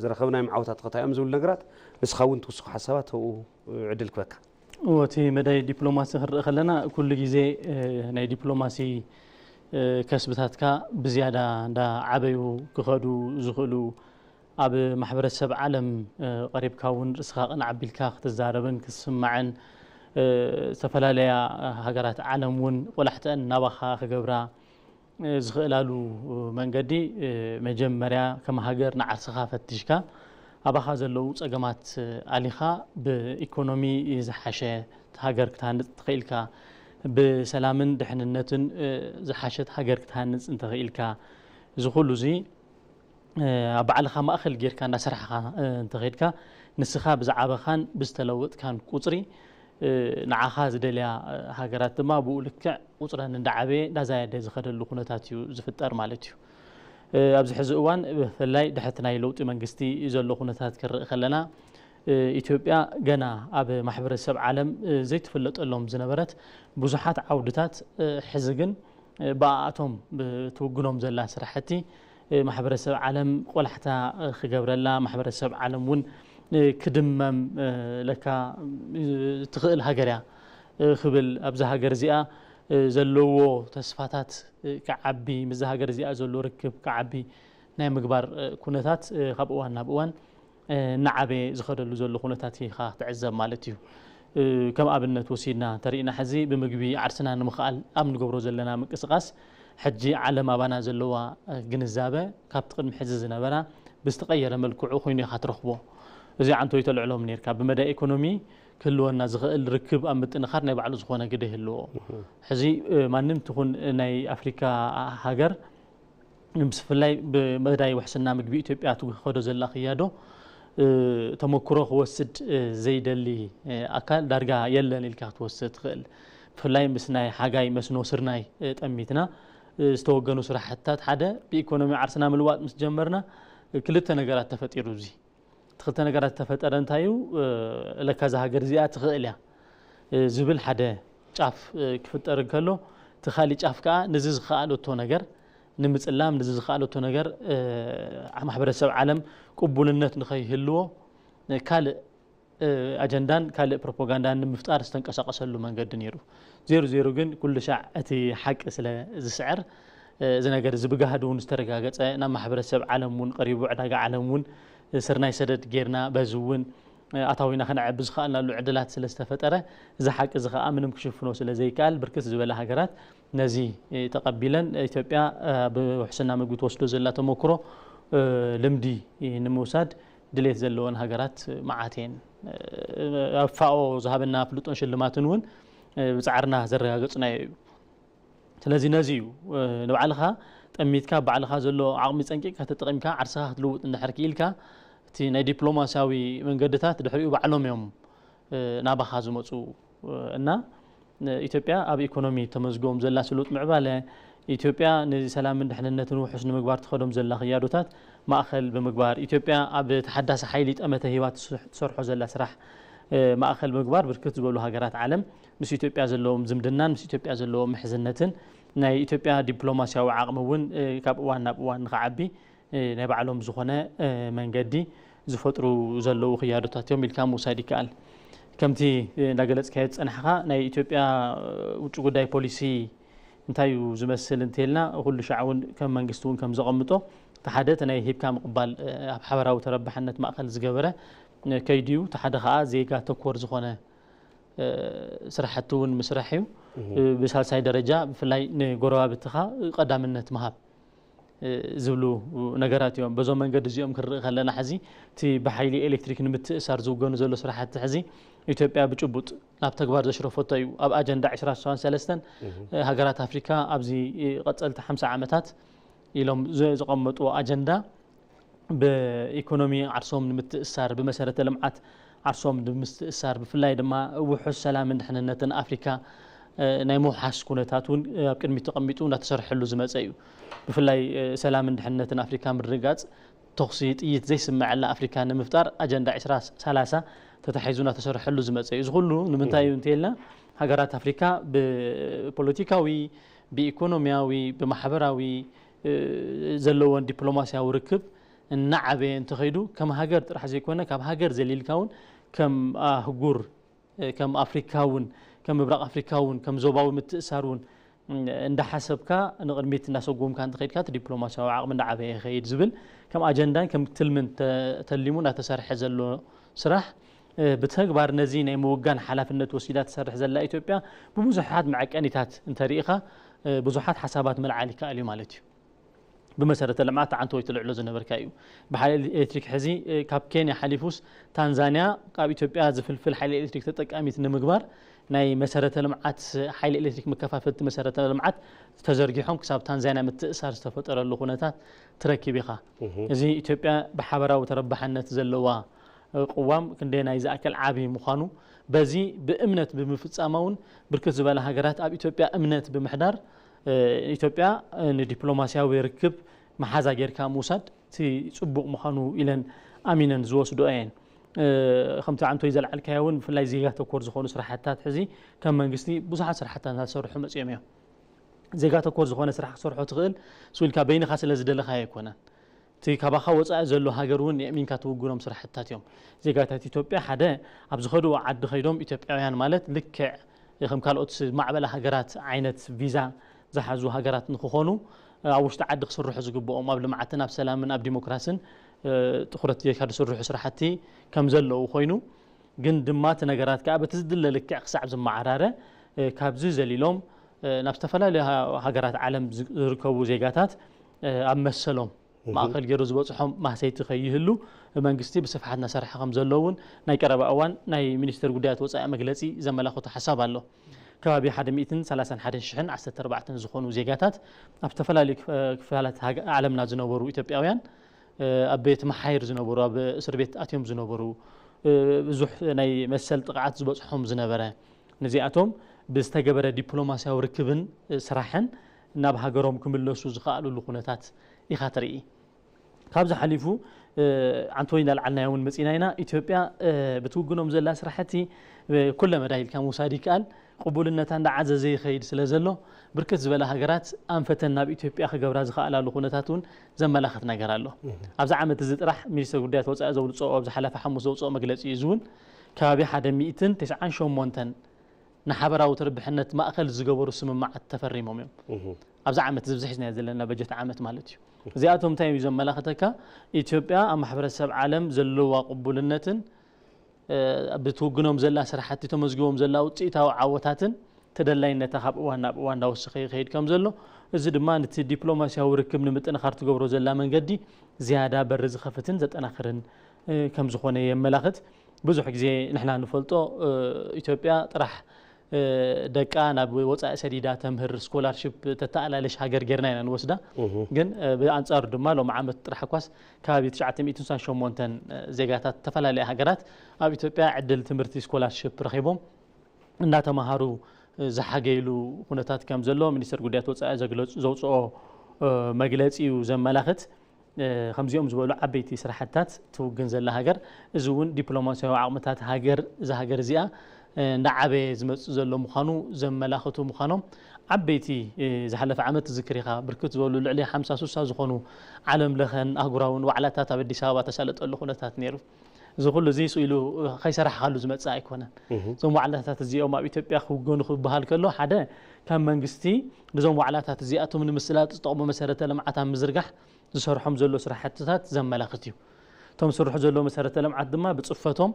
ዝረኸብናዮም ዓወታት ከ እንታይ እዮም ዝብሉ ነገራት ንስኻ እውን ትውስኹ ሓሳባት ተብኡ ዕድል ክበካ እቲ መዳይ ዲፕሎማሲ ክንርኢ ከለና ኩሉ ግዜ ናይ ዲፕሎማሲ ከስብታትካ ብዝያዳ እንዳ ዓበዩ ክኸዱ ዝኽእሉ ኣብ ማሕበረሰብ ዓለም ቀሪብካ እውን ርእስኻ ቅንዕ ኣቢልካ ክትዛረብን ክትስማዕን ዝተፈላለያ ሃገራት ዓለም እውን ቆላሕተአን ናባኻ ክገብራ ዝኽእላሉ መንገዲ መጀመርያ ከም ሃገር ንዓርስኻ ፈቲሽካ ኣባኻ ዘለዉ ጸገማት ኣሊኻ ብኢኮኖሚ ዝሓሸት ሃገር ክትሃንጽ እንተኽኢልካ ብሰላምን ድሕንነትን ዝሓሸት ሃገር ክትሃንጽ እንተኽኢልካ እዚ ኩሉ እዚ ኣብ ባዕልኻ ማእኸል ጌርካ እንዳሰራሕኻ እንተኸድካ ንስኻ ብዝዓበኻን ብዝተለወጥካን ቁፅሪ ንዓኻ ዝደልያ ሃገራት ድማ ብኡ ልክዕ ቁፅረን እንዳዓበየ እንዳዛየደ ዝኸደሉ ኩነታት እዩ ዝፍጠር ማለት እዩ። ኣብዚ ሕዚ እዋን ብፍላይ ድሕቲ ናይ ለውጢ መንግስቲ ዘሎ ኩነታት ክርኢ ከለና ኢትዮጵያ ገና ኣብ ማሕበረሰብ ዓለም ዘይትፍለጠሎም ዝነበረት ብዙሓት ዓውድታት ሕዚ ግን ብኣኣቶም ትውግኖም ዘላ ስራሕቲ ማሕበረሰብ ዓለም ቆላሕታ ክገብረላ ማሕበረሰብ ዓለም እውን ክድመም ለካ ትኽእል ሃገር እያ ክብል ኣብዛ ሃገር እዚኣ ዘለዎ ተስፋታት ክዓቢ ምስዛ ሃገር እዚኣ ዘሎ ርክብ ክዓቢ ናይ ምግባር ኩነታት ካብ እዋን ናብ እዋን እናዓበየ ዝኸደሉ ዘሎ ኩነታት ኢኻ ክትዕዘብ ማለት እዩ። ከም ኣብነት ወሲድና እንተሪእና ሕዚ ብምግቢ ዓርስና ንምኽኣል ኣብ ንገብሮ ዘለና ምንቅስቓስ ሕጂ ዓለም ኣባና ዘለዋ ግንዛበ ካብቲ ቅድሚ ሕዚ ዝነበራ ብዝተቐየረ መልክዑ ኮይኑ ኢኻ ትረኽቦ። እዚ ዓንቶይ ተልዕሎም ነርካ ብመዳይ ኢኮኖሚ ክህልወና ዝኽእል ርክብ ኣብ ምጥንኻር ናይ ባዕሉ ዝኾነ ግደ ይህልዎ። ሕዚ ማንም ትኹን ናይ ኣፍሪካ ሃገር ምስ ብፍላይ ብመዳይ ውሕስና ምግቢ ኢትዮጵያ ትኸዶ ዘላ ክያዶ ተመክሮ ክወስድ ዘይደሊ ኣካል ዳርጋ የለን ኢልካ ክትወስድ ትኽእል። ብፍላይ ምስ ናይ ሓጋይ መስኖ ስርናይ ጠሚትና ዝተወገኑ ስራሕትታት ሓደ ብኢኮኖሚ ዓርስና ምልዋጥ ምስ ጀመርና ክልተ ነገራት ተፈጢሩ። እዚ ክልተ ነገራት ዝተፈጠረ እንታይ እዩ? ለካ እዛ ሃገር እዚኣ ትኽእል እያ ዝብል ሓደ ጫፍ ክፍጠር እንከሎ፣ እቲ ካሊእ ጫፍ ከዓ ነዚ ዝኸኣለቶ ነገር ንምፅላም፣ ነዚ ዝኸኣለቶ ነገር ማሕበረሰብ ዓለም ቅቡልነት ንኸይህልዎ ካልእ ኣጀንዳን ካልእ ፕሮፓጋንዳን ንምፍጣር ዝተንቀሳቀሰሉ መንገዲ ነይሩ። ዜሩ ዜሩ ግን ኩሉ ሻዕ እቲ ሓቂ ስለ ዝስዕር እዚ ነገር እዚ ብጋህዲ እውን ዝተረጋገፀ፣ ናብ ማሕበረሰብ ዓለም እውን ቀሪቡ፣ ዕዳጋ ዓለም እውን ስርናይ ሰደድ ጌርና በዚ እውን ኣታዊና ከነዕቢ ዝኸኣልናሉ ዕድላት ስለ ዝተፈጠረ፣ እዚ ሓቂ እዚ ከዓ ምንም ክሽፍኖ ስለ ዘይከኣል ብርክት ዝበለ ሃገራት ነዚ ተቐቢለን ኢትዮጵያ ብውሕስና ምግቢ ትወስዶ ዘላ ተመክሮ ልምዲ ንምውሳድ ድሌት ዘለወን ሃገራት መዓት እየን። ኣብ ፋኦ ዝሃበና ፍልጦን ሽልማትን እውን ብፃዕርና ዘረጋገፅናዮ እዩ። ስለዚ ነዚ እዩ ንባዕልኻ ጠሚትካ ባዕልኻ ዘሎ ዓቕሚ ፀንቂቕካ ተጠቒምካ ዓርስኻ ክትልውጥ እንድሕር ክኢልካ እቲ ናይ ዲፕሎማሲያዊ መንገድታት ድሕሪኡ ባዕሎም እዮም ናባኻ ዝመፁ እና ኢትዮጵያ ኣብ ኢኮኖሚ ተመዝግቦም ዘላ ስሉጥ ምዕባለ ኢትዮጵያ ንሰላምን ድሕንነትን ውሑስ ንምግባር ትኸዶም ዘላ ክያዶታት ማእኸል ብምግባር ኢትዮጵያ ኣብ ተሓዳሲ ሓይሊ ጠመተ ሂባ ትሰርሖ ዘላ ስራሕ ማእኸል ብምግባር ብርክት ዝበሉ ሃገራት ዓለም ምስ ኢትዮጵያ ዘለዎም ዝምድናን ምስ ኢትዮጵያ ዘለዎም ምሕዝነትን ናይ ኢትዮጵያ ዲፕሎማሲያዊ ዓቕሚ እውን ካብ እዋን ናብ እዋን ንክዓቢ ናይ ባዕሎም ዝኾነ መንገዲ ዝፈጥሩ ዘለዉ ክያዶታት እዮም ኢልካ ምውሳድ ይከኣል። ከምቲ እንዳገለፅካዮ ዝፀናሕኻ ናይ ኢትዮጵያ ውጭ ጉዳይ ፖሊሲ እንታይ እዩ ዝመስል እንተልና ኩሉ ሻዕ እውን ከም መንግስቲ እውን ከም ዘቐምጦ እቲ ሓደ እቲ ናይ ሂብካ ምቕባል ኣብ ሓበራዊ ተረባሕነት ማእኸል ዝገበረ ከይዲ እዩ። እቲ ሓደ ከዓ ዜጋ ተኮር ዝኾነ ስራሕቲ እውን ምስራሕ እዩ። ብሳልሳይ ደረጃ ብፍላይ ንጎረባብትኻ ቀዳምነት ምሃብ ዝብሉ ነገራት እዮም። በዞም መንገዲ እዚኦም ክንርኢ ከለና ሕዚ እቲ ብሓይሊ ኤሌክትሪክ ንምትእሳር ዝውገኑ ዘሎ ስራሕቲ ሕዚ ኢትዮጵያ ብጭቡጥ ናብ ተግባር ዘሽረፈቶ እዩ። ኣብ ኣጀንዳ ዕስራ ስሳን ሰለስተን ሃገራት ኣፍሪካ ኣብዚ ቀፀልቲ ሓምሳ ዓመታት ኢሎም ዘ- ዘቐመጥዎ ኣጀንዳ ብኢኮኖሚ ዓርሶም ንምትእሳር ብመሰረተ ልምዓት ዓርሶም ንምትእሳር ብፍላይ ድማ ውሑስ ሰላምን ድሕንነትን ኣፍሪካ ናይ ምውሓስ ኩነታት እውን ኣብ ቅድሚት ተቐሚጡ እናተሰርሐሉ ዝመፀ እዩ። ብፍላይ ሰላምን ድሕንነትን ኣፍሪካ ምርግጋፅ ተኹሲ ጥይት ዘይስምዐላ ኣፍሪካ ንምፍጣር ኣጀንዳ ዕስራ ሰላሳ ተታሒዙ እናተሰርሐሉ ዝመፀ እዩ። እዚ ኩሉ ንምንታይ እዩ እንተልና ሃገራት ኣፍሪካ ብፖለቲካዊ ብኢኮኖሚያዊ ብማሕበራዊ ዘለዎን ዲፕሎማሲያዊ ርክብ እናዓበየ እንተኸይዱ ከም ሃገር ጥራሕ ዘይኮነ ካብ ሃገር ዘሊልካ እውን ከም ኣህጉር ከም ኣፍሪካ እውን ከም ምብራቕ ኣፍሪካ እውን ከም ዞባዊ ምትእሳር እውን እንዳሓሰብካ ንቕድሚት እንዳሰጎምካ እንተኸይድካ እቲ ዲፕሎማሲያዊ ዓቕሚ እንዳዓበየ ይኸይድ ዝብል ከም ኣጀንዳን ከም ትልምን ተተሊሙ እናተሰርሐ ዘሎ ስራሕ ብተግባር ነዚ ናይ ምውጋን ሓላፍነት ወሲዳ ትሰርሕ ዘላ ኢትዮጵያ ብብዙሓት መዐቀኒታት እንተሪኢኻ ብዙሓት ሓሳባት ምልዓል ይከኣል እዩ ማለት እዩ። ብመሰረተ ልምዓት ተዓንቶ ወይ ትልዕሎ ዝነበርካ እዩ። ብሓይሊ ኤሌክትሪክ ሕዚ ካብ ኬንያ ሓሊፉስ ታንዛንያ ካብ ኢትዮጵያ ዝፍልፍል ሓይሊ ኤሌክትሪክ ተጠቃሚት ንምግባር ናይ መሰረተ ልምዓት ሓይሊ ኤሌክትሪክ መከፋፈልቲ መሰረተ ልምዓት ተዘርጊሖም ክሳብ ታንዛንያ ምትእሳር ዝተፈጠረሉ ኩነታት ትረክብ ኢኻ። እዚ ኢትዮጵያ ብሓበራዊ ተረባሕነት ዘለዋ ቅዋም ክንደየናይ ዝኣክል ዓብዪ ምዃኑ በዚ ብእምነት ብምፍፃማ እውን ብርክት ዝበላ ሃገራት ኣብ ኢትዮጵያ እምነት ብምሕዳር ኢትዮጵያ ንዲፕሎማሲያዊ ርክብ መሓዛ ጌርካ ምውሳድ እቲ ፅቡቕ ምዃኑ ኢለን ኣሚነን ዝወስድኦ እየን። ከምቲ ዓንቶይ ዘልዓልካዮ እውን ብፍላይ ዜጋ ተኮር ዝኾኑ ስራሕትታት ሕዚ ከም መንግስቲ ብዙሓት ስራሕትታት እናተሰርሑ መፅኦም እዮም። ዜጋ ተኮር ዝኾነ ስራሕ ክሰርሖ ትኽእል ስኢልካ በይንኻ ስለ ዝደለኻዮ ኣይኮነን። እቲ ካባኻ ወፃኢ ዘሎ ሃገር እውን የእሚንካ ትውግኖም ስራሕትታት እዮም። ዜጋታት ኢትዮጵያ ሓደ ኣብ ዝኸድዎ ዓዲ ከይዶም ኢትዮጵያውያን ማለት ልክዕ ከም ካልኦት ዝማዕበላ ሃገራት ዓይነት ቪዛ ዝሓዙ ሃገራት ንክኾኑ ኣብ ውሽጢ ዓዲ ክስርሑ ዝግብኦም ኣብ ልምዓትን ኣብ ሰላምን ኣብ ዲሞክራስን ትኩረት ጌርካ ዝስርሑ ስራሕቲ ከም ዘለዉ ኮይኑ ግን ድማ እቲ ነገራት ከዓ በቲ ዝድለ ልክዕ ክሳዕ ዝመዓራረ ካብዚ ዘሊሎም ናብ ዝተፈላለዩ ሃገራት ዓለም ዝርከቡ ዜጋታት ኣብ መሰሎም ማእኸል ገይሩ ዝበፅሖም ማህሰይቲ ከይህሉ መንግስቲ ብስፍሓት እናሰርሐ ከም ዘሎ እውን ናይ ቀረባ እዋን ናይ ሚኒስትር ጉዳያት ወፃኢ መግለፂ ዘመላኽቶ ሓሳብ ኣሎ። ከባቢ ሓደ ሚእትን ሰላሳን ሓደን ሽሕን ዓሰርተ ኣርባዕተን ዝኾኑ ዜጋታት ኣብ ዝተፈላለዩ ክፍ- ክፋላት ሃገ- ዓለምና ዝነበሩ ኢትዮጵያውያን፣ ኣብ ቤት መሓይር ዝነበሩ፣ ኣብ እስር ቤት ኣትዮም ዝነበሩ፣ ብዙሕ ናይ መሰል ጥቕዓት ዝበፅሖም ዝነበረ፣ ነዚኣቶም ብዝተገበረ ዲፕሎማሲያዊ ርክብን ስራሕን ናብ ሃገሮም ክምለሱ ዝኸኣሉሉ ኩነታት ኢኻ ትርኢ። ካብዚ ሓሊፉ፣ ዓንተወይ እንዳልዓልናዮ እውን መፂና ኢና። ኢትዮጵያ ብትውግኖም ዘላ ስራሕቲ ኩለ መዳይ ኢልካ ምውሳድ ይከኣል። ቅቡልነታ እንዳዓዘዘ ይኸይድ ስለ ዘሎ፣ ብርክት ዝበላ ሃገራት ኣንፈተን ናብ ኢትዮጵያ ክገብራ ዝኸኣላሉ ኩነታት እውን ዘመላኽት ነገር ኣሎ። ኣብዚ ዓመት እዚ ጥራሕ ሚኒስትር ጉዳያት ወፃኢ ዘውፅኦ፣ ኣብ ዝሓለፈ ሓሙስ ዘውፅኦ መግለፂ እዩ። እዚ እውን ከባቢ ሓደ ሚእትን ተስዓን ሸሞንተን ንሓበራዊ ትርብሕነት ማእኸል ዝገበሩ ስምምዓት ተፈሪሞም እዮም። ኣብዚ ዓመት እዚ ብዝሕ ናይ ዘለና በጀት ዓመት ማለት እዩ። እዚኣቶም እንታይ እዩ ዘመላኽተካ? ኢትዮጵያ ኣብ ማሕበረሰብ ዓለም ዘለዋ ቅቡልነትን ብትውግኖም ዘላ ስራሕቲ ተመዝግቦም ዘላ ውፅኢታዊ ዓወታትን ተደላይነታ ካብ እዋን ናብ እዋን እንዳወሰኸ ይኸይድ ከም ዘሎ፣ እዚ ድማ ነቲ ዲፕሎማሲያዊ ርክብ ንምጥንኻር ትገብሮ ዘላ መንገዲ ዝያዳ በሪ ዝኸፍትን ዘጠናኽርን ከም ዝኾነ የመላኽት። ብዙሕ ግዜ ንሕና ንፈልጦ ኢትዮጵያ ጥራሕ ደቃ ናብ ወፃኢ ሰዲዳ ተምህር ስኮላርሽፕ ተተኣላለሽ ሃገር ጌርና ኢና ንወስዳ። ግን ብኣንፃሩ ድማ ሎም ዓመት ጥራሕ ኳስ ከባቢ ትሽዓተ ሚእትን ስሳን ሸሞንተን ዜጋታት ዝተፈላለያ ሃገራት ኣብ ኢትዮጵያ ዕድል ትምህርቲ ስኮላርሽፕ ረኺቦም እናተምሃሩ ዝሓገይሉ ኩነታት ከም ዘሎ ሚኒስትር ጉዳያት ወፃኢ ዘውፅኦ መግለፂ እዩ ዘመላኽት። ከምዚኦም ዝበሉ ዓበይቲ ስራሕትታት ትውግን ዘላ ሃገር፣ እዚ እውን ዲፕሎማሲያዊ ዓቕምታት ሃገር፣ እዛ ሃገር እዚኣ እንዳዓበየ ዝመፅእ ዘሎ ምዃኑ ዘመላኽቱ ምዃኖም ዓበይቲ፣ ዝሓለፈ ዓመት ትዝክር ኢኻ፣ ብርክት ዝበሉ ልዕሊ ሓምሳ ስሳ ዝኾኑ ዓለም ለኸን ኣህጉራውን ዋዕላታት ኣብ ኣዲስ ኣበባ ተሳለጠሉ ኩነታት ነይሩ። እዚ ኩሉ እዚ ስኢሉ ከይሰራሕካሉ ዝመፅእ ኣይኮነን። እዞም ዋዕላታት እዚኦም ኣብ ኢትዮጵያ ክውገኑ ክበሃል ከሎ፣ ሓደ ካብ መንግስቲ ነዞም ዋዕላታት እዚኣቶም ንምስላጥ ዝጠቕሙ መሰረተ ልምዓት ኣብ ምዝርጋሕ ዝሰርሖም ዘሎ ስራሕትታት ዘመላኽት እዩ። እቶም ዝስርሑ ዘለዉ መሰረተ ልምዓት ድማ ብፅፈቶም፣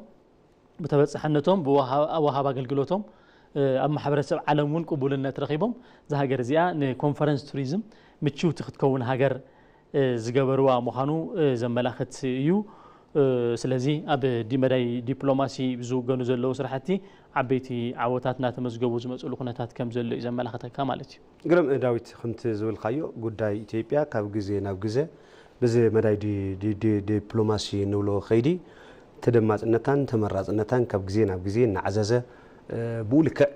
ብተበፃሕነቶም፣ ብወሃብ ኣገልግሎቶም ኣብ ማሕበረሰብ ዓለም እውን ቅቡልነት ረኺቦም፣ እዛ ሃገር እዚኣ ንኮንፈረንስ ቱሪዝም ምችውቲ ክትከውን ሃገር ዝገበርዋ ምዃኑ ዘመላኽት እዩ። ስለዚ ኣብ መዳይ ዲፕሎማሲ ዝውገኑ ዘለዉ ስራሕቲ ዓበይቲ ዓወታት እናተመዝገቡ ዝመፅሉ ኩነታት ከም ዘሎ እዩ ዘመላኽተካ ማለት እዩ። ግርም ዳዊት፣ ከምቲ ዝበልካዮ ጉዳይ ኢትዮጵያ ካብ ግዜ ናብ ግዜ ብዚ መዳይ ዲፕሎማሲ ንብሎ ከይዲ ተደማፅነታን ተመራፅነታን ካብ ግዜ ናብ ግዜ እናዓዘዘ፣ ብኡ ልክዕ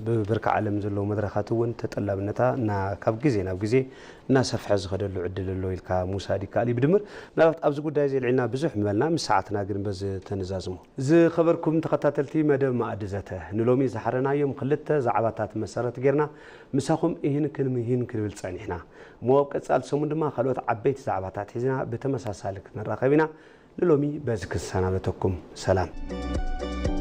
ብብርኪ ዓለም ዘለዉ መድረኻት እውን ተጠላብነታ ካብ ግዜ ናብ ግዜ እናሰፍሐ ዝኸደሉ ዕድል ኣሎ ኢልካ ምውሳድ ይከኣል እዩ። ብድምር ምናልባት ኣብዚ ጉዳይ እዚ ልዕልና ብዙሕ ምበልና፣ ምስ ሰዓትና ግን በዚ ተነዛዝሞ። ዝኸበርኩም ተኸታተልቲ መደብ መኣዲ ዘተ፣ ንሎሚ ዝሓረናዮም ክልተ ዛዕባታት መሰረት ጌርና ምሳኹም እሂን ክንብል ጸኒሕና። እሞ ኣብ ቀጻሊ ሰሙን ድማ ካልኦት ዓበይቲ ዛዕባታት ሒዝና ብተመሳሳሊ ክንራኸብ ኢና። ንሎሚ በዚ ክንሰናበተኩም። ሰላም።